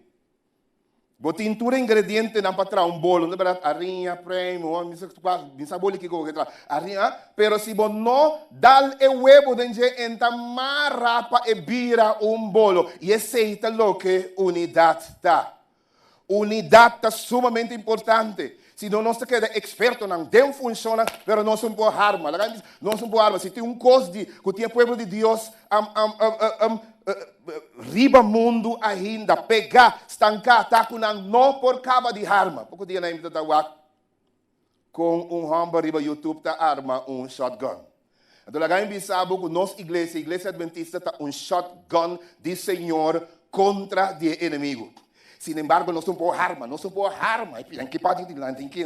Bo tin tur e ingredientenan pa traha un bolo, no ta berdad? Ariña, prem, mi sa kua, mi sa boli kiko bo ke traha. Ariña, pero si bo no dal e webo den dje, en ta mara pa e bira un bolo. I esei ta loke unidat ta. Unidat ta sumamente importante. Si no nos ta keda ekspertonan den funshonnan, pero nos un por harma. Laga mi bisa, nos un por harma. Si tin un kos di ku tin e pueblo di Dios riba mundu ainda, pegá, stanká, ta ku nan no por kaba di harma. Poko dia nan mi ta wak kon un hòmber riba YouTube ta arma un shotgun. Anto laga mi bisa bo ku nos iglesia, Iglesia Adventista, ta un shotgun di Señor kontra di e enemigu. Sin embargo, nos no por harma, nos no por harma. E pidan ki parti di dilanti ki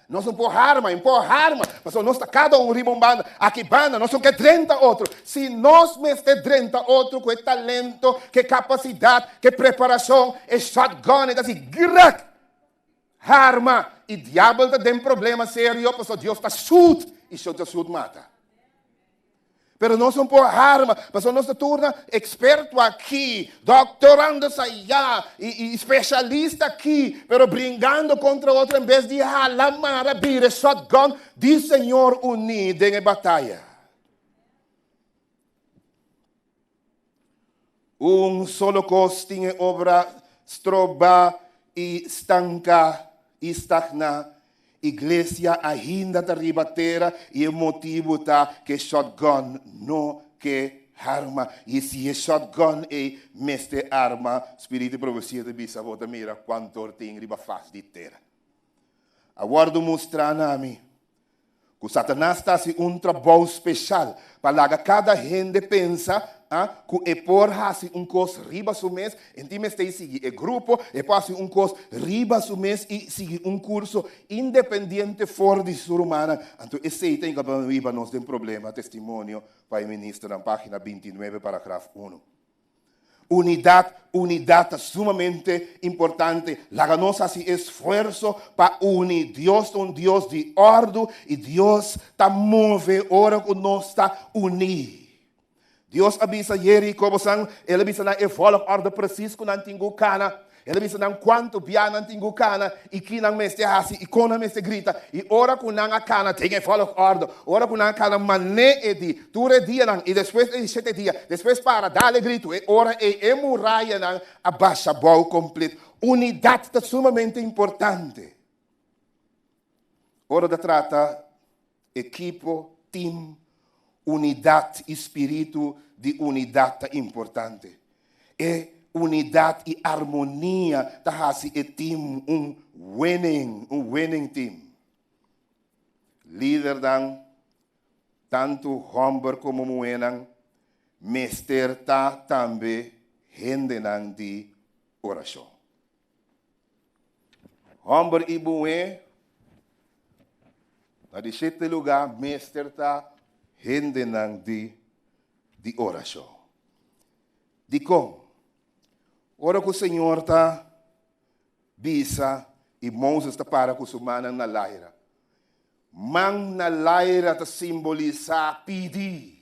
Nos no por harma, no por harma. Pasobra nos ta kada un riba un banda. Aki banda, nos no ke drenta otro. Si nos mester drenta otro ku e talento, ku e kapasidat, ku e preparashon, e shotgun e ta hasi grak. Harma i diabel ta den problema serio pasobra Dios ta shoot i shoot ta shoot mata. Pero nos no por harma pasobra nos ta turna experto aki, doctorandos allá i, i specialista aki, pero bringando contra otro en bes di hala mara bira e shotgun di Señor uní den e bataya. Un solo kos tin e obra strobá i stanká i stagná. Iglesia ainda ta riba tera i e motibu ta ku e shotgun no ke harma. I si e shotgun ei mester arma, Spiritu di Profesia ta bisa bo ta mira kuantor tin riba fas di tera. A wòrdu mustrá na mi Ku Satanas ta hasi un trabou speshal pa laga kada hende pensa ku e por hasi un kos riba su mes, en tin mester sigui e grupo, e por hasi un kos riba su mes i sigui un kurso independiente for di su rumannan. Anto esei ta hiba nos den problema, Testimonio pa e Ministernan, página 29, paragraf unu. Unidat, unidat ta sumamente importante. Laga nos hasi esfuerso pa uni. Dios ta un Dios di òrdu i Dios ta move ora ku nos ta uní. Dios a bisa Jeriko, bosan, el a bisa nan e volgorde presis ku nan tin ku kana. El a bisa nan kuantu bia nan tin ku kana i ki nan mester hasi i kon nan mester grita. I ora ku nan a kana den e volgorde, ora ku nan a kana mané e di, tur e dianan i despues e di shete dia, despues para dal e gritu, e ora ei e murayanan a basha bou komplet. Unidat ta sumamente importante. Ora ta trata ekipo, tim, unidat i spiritu di unidat ta importante. E unidat i armonia ta hasi e tim un winning, un winning team. Lidernan, tantu hòmber komo muhénan, mester ta tambe hendenan di orashon. Hòmber i muhé na di shete lugá mester ta hendenan di di orashon. Dikon? Ora ku Señor ta bisa i Moses ta para ku su mannan na laira. Man na laira ta simbolisá pidi.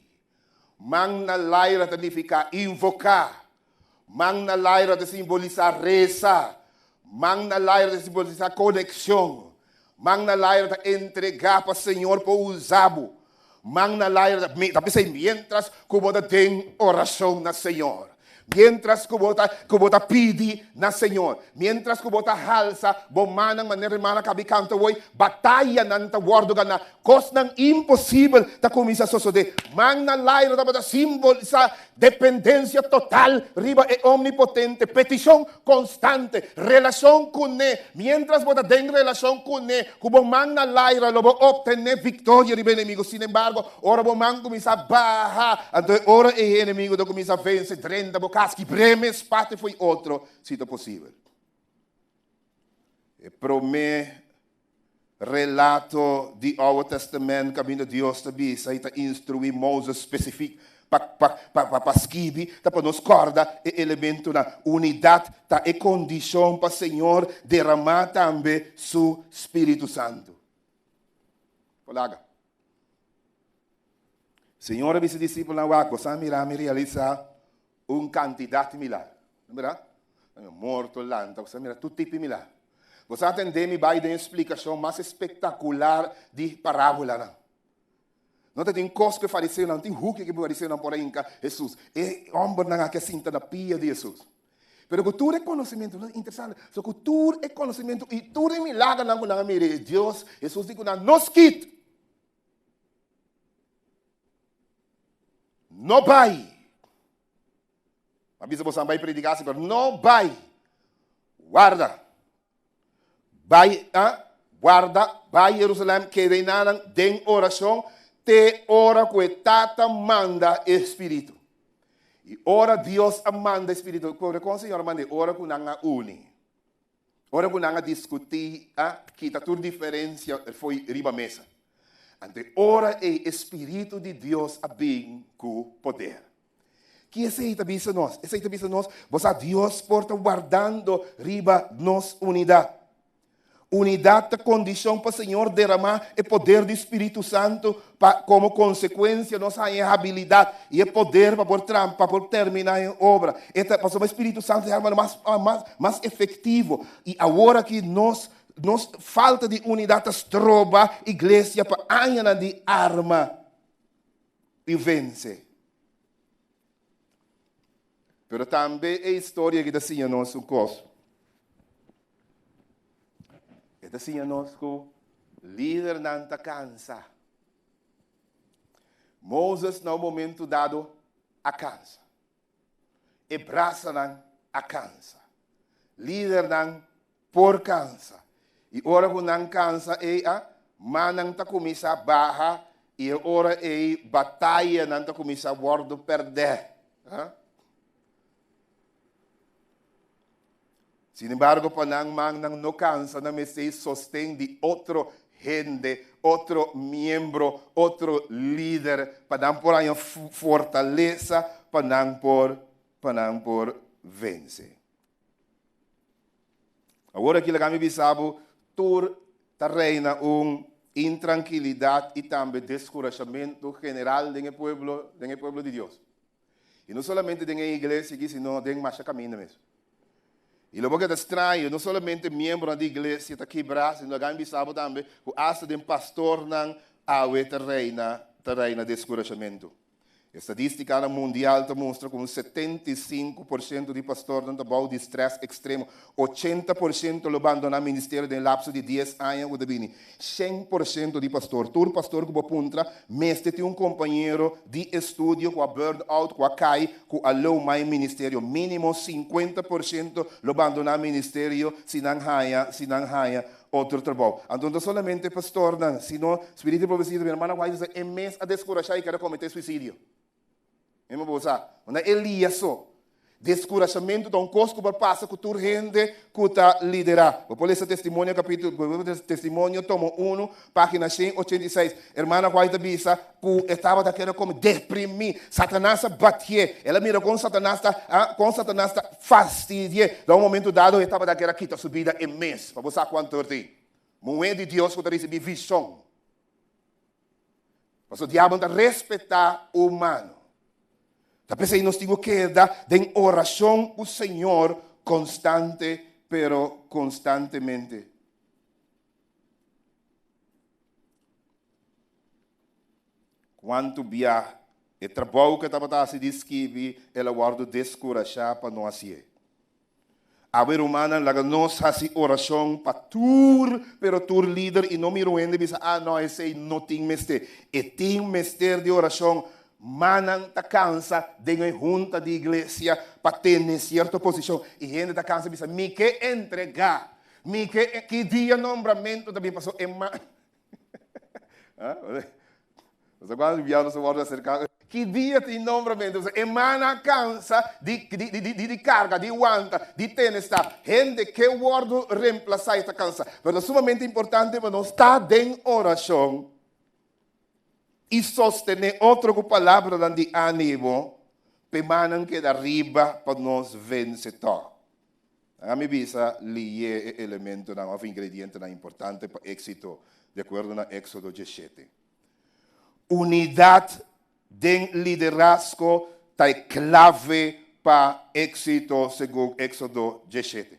Man na laira ta nifiká invoká. Man na laira ta simbolisá resa. Man na laira ta simbolisá konekshon. Man na laira ta entregá pa Señor por usa bo. Man na laira ta p'esei miéntras ku bo ta den orashon na Señor, miéntras ku bo ta ku bo ta pidi na Señor, miéntras ku bo ta halsa bo mannan manera hermana kabi kanta woi, batayanan ta wòrdu ganá, kosnan imposibel ta kuminsá sosodé. Man na laira tabata simbolisá dependensia total riba e Omnipotente, petishon konstante, relashon kuné. Miéntras bo ta den relashon kuné, ku bo man na laira lo bo optené viktoria riba e enemigu. Sinembargo, ora bo man kuminsá baha, anto e ora ei e enemigu ta kuminsá vense, drenta bo kas, kibr'é mes parti fo'i otro, si ta posibel. E promé relato di Oude Testament kaminda Dios ta bisa i ta instruí Moses spesifik pa pa pa pa skibi ta pa nos kòrda e elementonan. Unidat ta e kondishon pa Señor deramá tambe su Spiritu Santu. Polaga. Señor a bisa disipelnan, Wak, boso a mira mi realisá un kantidat milagro. No mira? Morto lanta, boso a mira tur tipo di milagro. Boso a tende mi bai den e splikashon mas espektakular di parábolanan. No tabatin kos ku e fariseonan, no tin huki ku e fariseonan por a hinka Hesus. E hòmbernan aki a sinta na pia di Hesus. Pero ku tur e konosementu, no interesante, so ku tur e konosementu i tur e milagernan ku nan a mira, Dios, Hesus di ku nan, no skit! No bai! A bisa boso bai prediká, pero no bai! Warda! Bai, ah, warda, bai Jerusalem, keda einanan den orashon te ora ku e Tata manda e Spiritu. I ora Dios a manda e Spiritu, kore kon Señor a manda e ora ku nan a uni. Ora ku nan a diskutí, a kita tur diferensia fo'i riba mesa. Anto e ora ei e Spiritu di Dios a bin ku poder. Ki esei ta bisa nos? Esei ta bisa nos, bo sa Dios por ta wardando riba nos unidat. Unidat ta kondishon pa Señor deramá e poder di Spiritu Santu pa komo konsekuensia nos haña e habilidat i e poder pa por tram pa por terminá e obra. E ta pasobra e Spiritu Santu ta e arma mas mas mas efektivo i awor aki nos nos falta di unidat ta stroba iglesia pa añanan di arma i vense. Pero tambe e historia aki ta siña nos un kos. E ta siña nos ku lidernan ta kansa. Moses na un momento dado a kansa. E brasanan a kansa. Lidernan por kansa. I ora ku nan kansa ei a, mannan ta kuminsá baha i e ora ei batayanan ta kuminsá wòrdu pèrdè. Sin embargo, pa nan mannan no kansa, nan mester sosten di otro hende, otro miembro, otro lider, pa nan por haña fortalesa, pa nan por, pa nan por vense. Awor aki laga mi bisa bo, tur ta reina un intrankilidat i tambe deskurashamentu general den e pueblo, den e pueblo di Dios. I no solamente den e iglesia aki, sino den masha kaminda mes. I lo bo keda straño, no solamente miembronan di iglesia ta kibrá, sino laga mi bisa bo tambe ku asta den pastornan awe ta reina, ta reina deskurashamentu. Estadístikanan mundial ta mustra ku un 75 por siento di pastornan ta bou di strès ekstremo. 80 por siento lo bandoná ministerio den lapso di 10 aña ku ta bini. 100 por siento di pastor. Tur pastor ku bo puntra, mester tin un kompañero di estudio ku a burn out, ku a kai, ku a lou mai ministerio. Mínimo 50 por siento lo bandoná ministerio si nan haña, si nan haña otro trabou. Anto no solamente pastornan, sino Spiritu di Profesia, mi hermana White e mes a deskurashá i kere kometé suisidio. Mi bo sa, no Elias so. Deskurashamentu ta un kos ku por pasa ku tur hende ku ta liderá. Bo por lesa Testimonio kapítulo, Testimonio tomo 1, página 186. Hermana White bisa ku e tabata kere kome deprimí. Satanas a batié. El a mira kon Satanas ta, ah, kon Satanas ta fastidié. Na un momento dado e tabata kere kita su bida e mes. Pa bo sa kuantu tin. Muhé di Dios ku ta risibí vishon. Pasobra diabel ta respetá humano. Ta p'esei nos tin ku keda den orashon ku Señor konstante, pero konstantemente. Kuantu bia e trabou ku e tabata hasi di skibi, el a wòrdu deskurashá pa no hasié. Awe rumannan, laga nos hasi orashon pa tur, pero tur lider i no mira un hende bisa, ah no, esei no tin mester. E tin mester di orashon. Mannan ta kansa den e hunta di iglesia pa tene sierto posishon i hende ta kansa bisa, mi ke entregá, mi ke, ki dia nombramentu ta bin pasobra e man. Pasobra cuando bia nos a wòrdu aserká, ki dia tin nombramentu? Pasobra e man a kansa di di di di di karga, di wanta, di tene sta. Hende ke wòrdu remplasá i ta kansa. Pero ta sumamente importante pa nos ta den orashon i sostené otro ku palabranan di ánimo pa e mannan keda riba pa nos vense tòg. Laga mi bisa lié e elementonan òf ingredientenan importante pa éksito di akuerdo na Éksodo 17. Unidat den liderazgo ta e klave pa éksito segun Éksodo 17.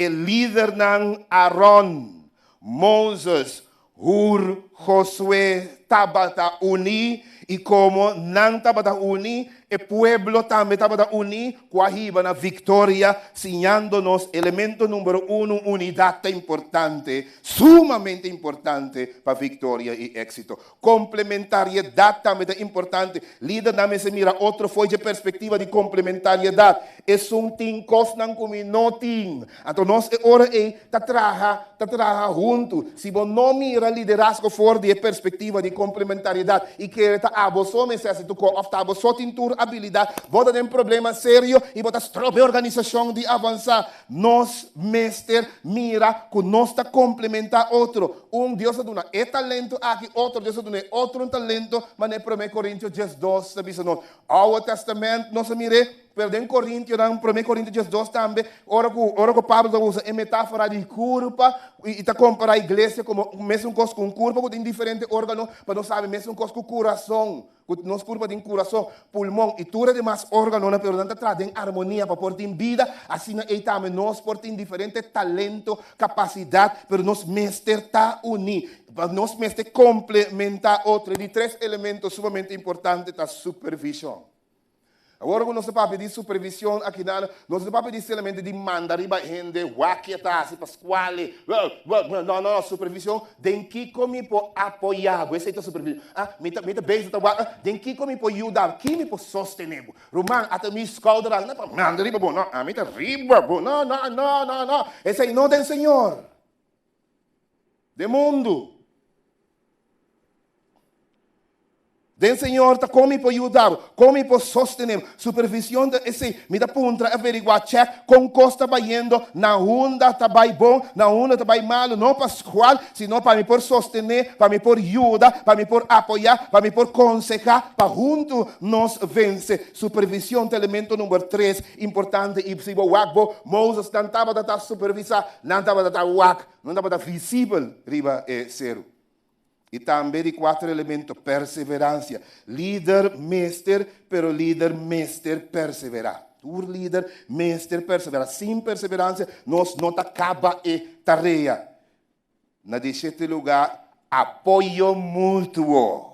E lidernan Aron, Moses, Hur, Josué tabata uní i komo nan tabata uní, e pueblo tambe tabata uní ku a hiba na viktoria, siñando nos elemento número unu, unidat ta importante, sumamente importante pa viktoria i éksito. Komplementariedat tambe ta importante. Lidernan mester mira otro fo'i dje perspektiva di komplementariedat. Esun tin kosnan ku mi no tin. Anto nos e ora ei ta traha, ta traha huntu. Si bo no mira liderazgo for di e perspektiva di komplementariedat i kere ta abo so mester hasi tur kos òf ta abo so tin tur abilidat, bo ta den problema serio i bo ta stroba e organisashon di avansá. Nos mester mira ku nos ta komplementá otro. Un Dios a duna e talento aki, otro Dios a duna e otro un talento, manera Promé Korintio diesdos ta bisa nos. Oude Testament nos a mir'é, pero den Korintionan, Promé Korintio diesdos tambe, ora ku ora ku Pablo ta usa e metáfora di kurpa i ta kompará iglesia komo mesun kos ku un kurpa ku tin diferente órgano, pa nos sabi mesun kos ku kurason. Ku nos kurpa tin kurason, pulmon i tur e demas órganonan, pero nan ta traha den armonia pa por tin bida, asina ei tambe nos por tin diferente talento, kapasidat, pero nos mester ta uní, nos mester komplementá otro. E di tres elemento sumamente importante ta supervishon. Awor ku nos ta papia di supervision akinan, nos no ta papia di solamente di manda riba hende wak ke ta hasi pa skual, no, no, no, supervision den kiko mi por apoya bo, esei ta supervision. Ah, mi ta, mi ta bezig ta wak, den kiko mi por yuda bo, ki mi por sostene bo. Ruman, ata mi skouder aki, no pa manda riba bo, no, ami ta riba bo, no, no, no, no, no, esei no den Señor. Den mundu. Den Señor ta kon mi por yuda bo, kon mi por sostene bo. Supervision ta esei. Mi ta puntra, averigua, check kon kos ta bayendo, na unda ta bai bon, na unda ta bai malu. No pa skual, sino pa mi por sostene, pa mi por yuda, pa mi por apoya, pa mi por konseha, pa huntu nos vense. Supervision ta elemento number tres importante i si bo wak bo, Moses nan tabata ta supervisa, nan tabata ta wak, nan tabata visibel riba e seru. I tambe di kuater elemento, perseveransia. Lider mester, pero lider mester perseverá. Tur lider mester perseverá. Sin perseveransia nos no ta kaba e tarea. Na di shete lugá, apoyo mutuo.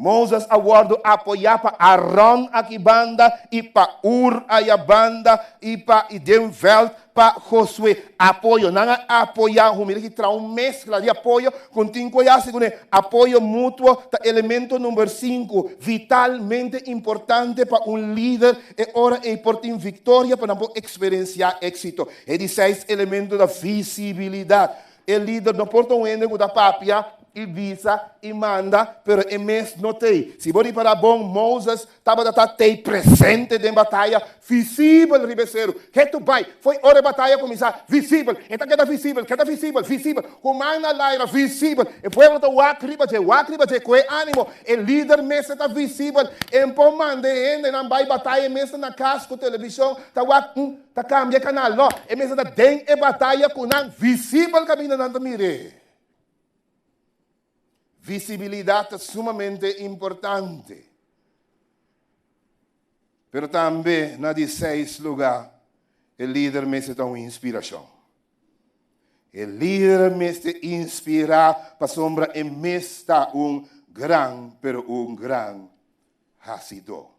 Moses a wòrdu apoyá pa Aron aki banda i pa Hur aya banda i pa i den vèlt pa Josué. Apoyo, nan a apoyá hu. Mira ki traha un meskla di apoyo ku tin ku hasi kuné. Apoyo mutuo ta elemento number sinku, vitalmente importante pa un lider e ora ei por tin viktoria pa nan por eksperensiá éksito. E di seis elemento ta visibilidat. E lider no por ta un hende ku ta papia i bisa i manda, pero e mes no t'ei. Si bo ripará bon, Moses tabata ta t'ei presente den bataya, visibel riba e seru. Ketu bai, fo'i ora e bataya kuminsá, visibel, e ta keda visibel, keda visibel, visibel, ku man na laira, visibel. E pueblo ta wak riba dje, wak riba dje ku e ánimo. E lider mester ta visibel. E por manda e hendenan bai bataya, e mes ta na kas ku televishon ta wak. Ta kambia e kanal, no. E mester ta den e bataya ku nan, visibel kaminda nan ta mir'é. Visibilidat ta sumamente importante. Pero tambe na di seis lugá, e lider mester ta un inspirashon. E lider mester inspirá pasobra e mes ta un gran, pero un gran hasidó.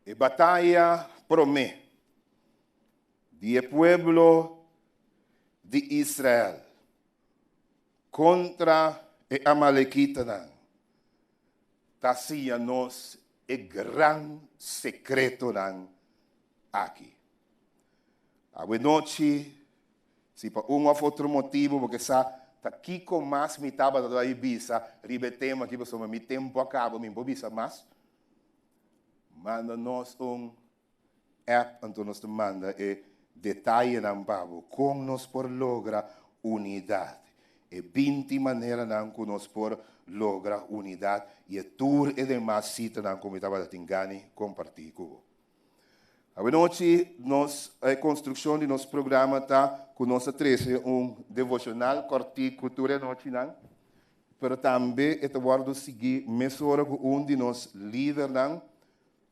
E bataya promé di e pueblo di Israel kontra e amalekitanan ta siña nos e gran sekretonan aki. Awenochi Si pa un of otro motibu bo ke sa ta kiko mas mi tabata ta bai bisa riba e tema aki pasobra mi tempu a kaba mi por bisa mas, manda nos un app anto nos ta manda e detayenan pa bo kon nos por logra unidat, e binti maneranan ku nos por logra unidat i e tur e demas sitanan ku mi tabata tin gani kompartí ku bo. Awenochi nos e konstrukshon di nos programa ta ku nos a trese un devoshonal kòrtiku tur e anochinan, pero tambe e ta wòrdu sigui mesora ku un di nos lidernan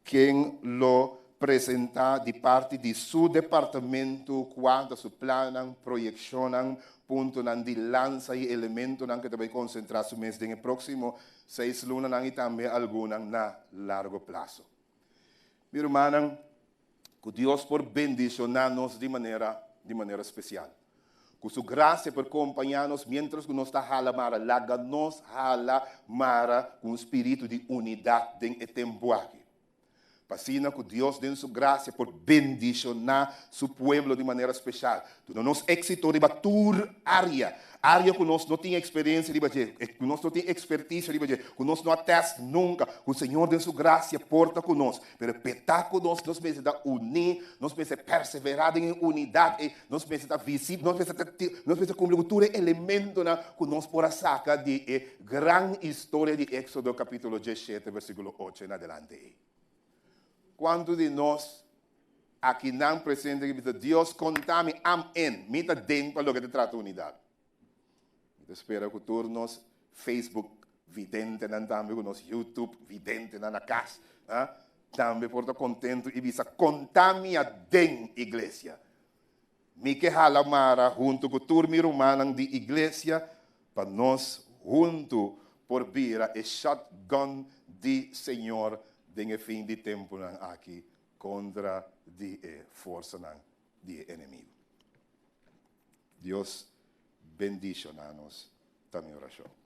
ken lo. presentá di parti di su departamento kua ta su plannan, proyekshonnan, puntonan di lansa i elementonan ku ta bai konsentrá su mes den e próksimo seis lunanan i tambe algunnan na largo plaso. Mi rumannan, ku Dios por bendishoná nos di manera di manera spesial. Ku su grasia por kompañá nos miéntras ku nos ta hala mara. Laga nos hala mara ku un spiritu di unidat den e tempu aki. Pa asina ku Dios den su grasia por bendishoná su pueblo di manera speshal. Duna nos éksito riba tur área, área ku nos no tin eksperensia riba dje, ku nos no tin ekspertisia riba dje, ku nos no a tèst nunka, ku Señor den su grasia por ta ku nos. Pero p'e ta ku nos, nos mester ta uní, nos mester perseverá den e unidat ei, nos mester ta visibel, nos mester ta nos mester kumpli ku tur e elementonan ku nos por a saka di e Gran historia di Éxodo capítulo diesshete versículo ocho en adelante ei. Cuantu di nos akinan presente ki bisa, Dios conta mi, I'm in, mi ta den pa loke ta trata unidad. Mi ta spera cu tur nos Facebook videntenan tambe, cu nos YouTube videntenan na cas, ah, tambe por ta contento y bisa, conta mi aden, iglesia. Mi ke hala mara huntu ku tur mi rumannan di iglesia pa nos huntu por bira e shotgun di Señor den e fin di tempunan aki kontra di e forsanan di e enemigu. Dios bendishoná nos ta mi orashon.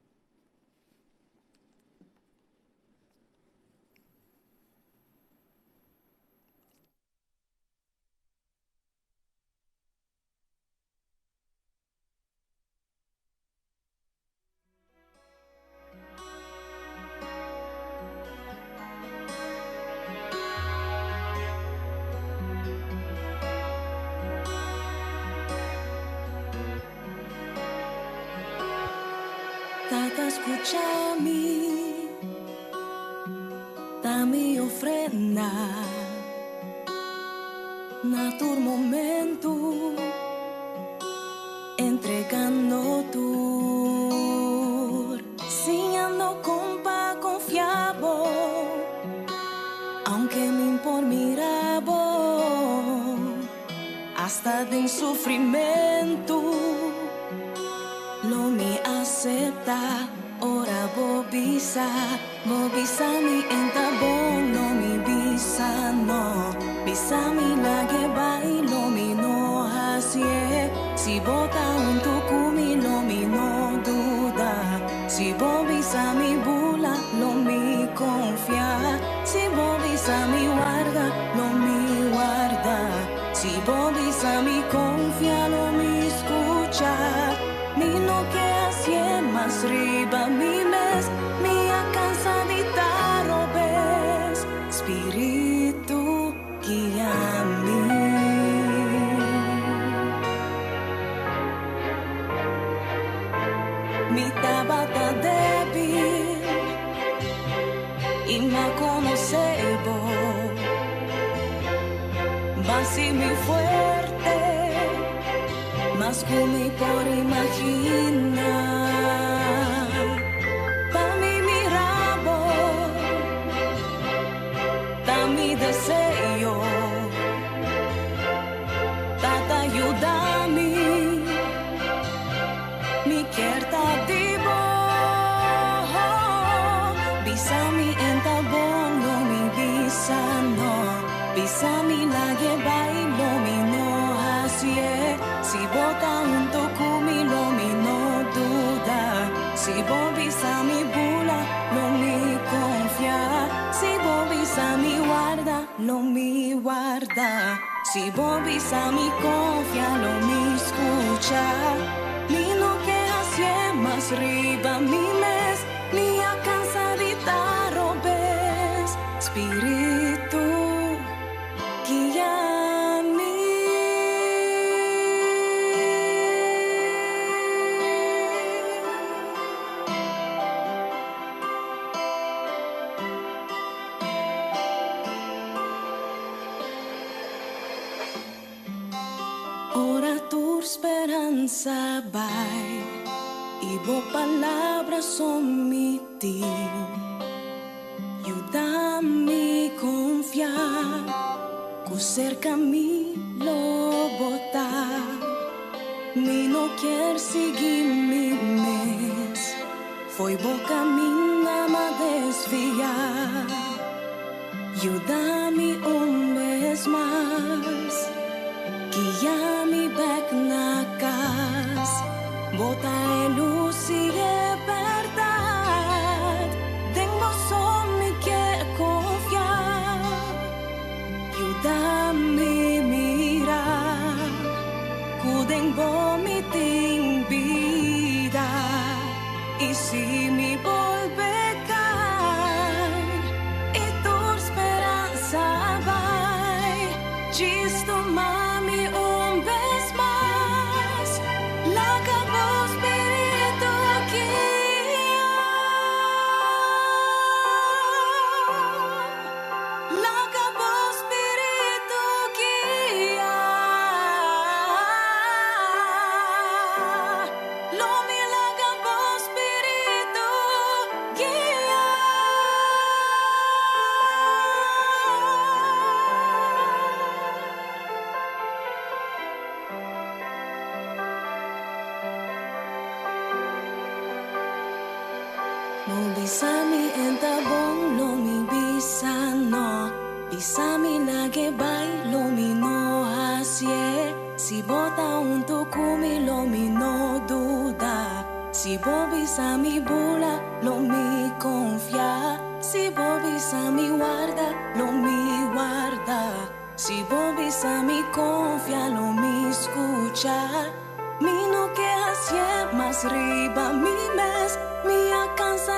Tata skucha mi, ta mi ofrenda. Na tur momento, entregando tur, siñando con pa confia bo, aunke mi'n por mira bo, hasta den sufrimento, lo mi acepta, ora bo bisa. Bo bisa mi en ta bon, lo mi bisa no. Bisa mi lag'e bai, lo mi no haci'e. Si bo ta hunto cu mi, lo mi no duda. Si bo bisa mi bula, lo mi confia. Si bo bisa mi warda, lo mi warda. Si bo bisa mi confia, lo mi scucha. Mi no ke haci'e mas riba mi mes, mi a cansa di ta robes, Spiritu guia mi. Mi tabata debil y m'a conoce bo, b'a haci mi fuerte. Mas ku mi por imaginá. Pa mi mira bo ta mi deseo. Tata yuda mi, mi kier ta di bo. Bisa mi en ta bon, lo mi bisa no. Bisa mi lag'e bai, lo mi no haci'e. Si bo ta hunto cu mi, lo mi no duda. Si bo bisa mi bula, lo mi confia. Si bo bisa mi warda, lo mi warda. Si bo bisa mi confia, lo mi scucha. Mi no ke haci'e mas riba mi mes, mi a cansa di ta robes. Spiritu guia mi. Ora tur speransa bai i bo palabra so mi tin, yuda mi konfia. Cerca mi lo bo ta. Mi no kier sigui mi mes. Fo'i bo caminda m'a desvia. Yuda mi un bes mas. Guia mi bek na cas. Bo ta e lus y e berdad. Den bo so mi kier confia. Yuda mi mira. Cu den bo mi tin bida. Y si mi bolbe cay, y tur speransa bay, djis tuma mi un bes mas. Laga bo spirito guia. Laga bo spirito guia. Lo mi laga bo spirito guia. No bisa mi e ta bon, lo mi bisa no. Bisa mi lag'e bay, lo mi no hacie. Si bo ta hunto cu mi, lo mi no duda. Si bo bisa mi bula, lo mi confia. Si bo bisa mi warda, lo mi warda. Si bo bisa mi confia, lo mi scucha. Mi no ke hacie mas riba mi mes, mi a cansa.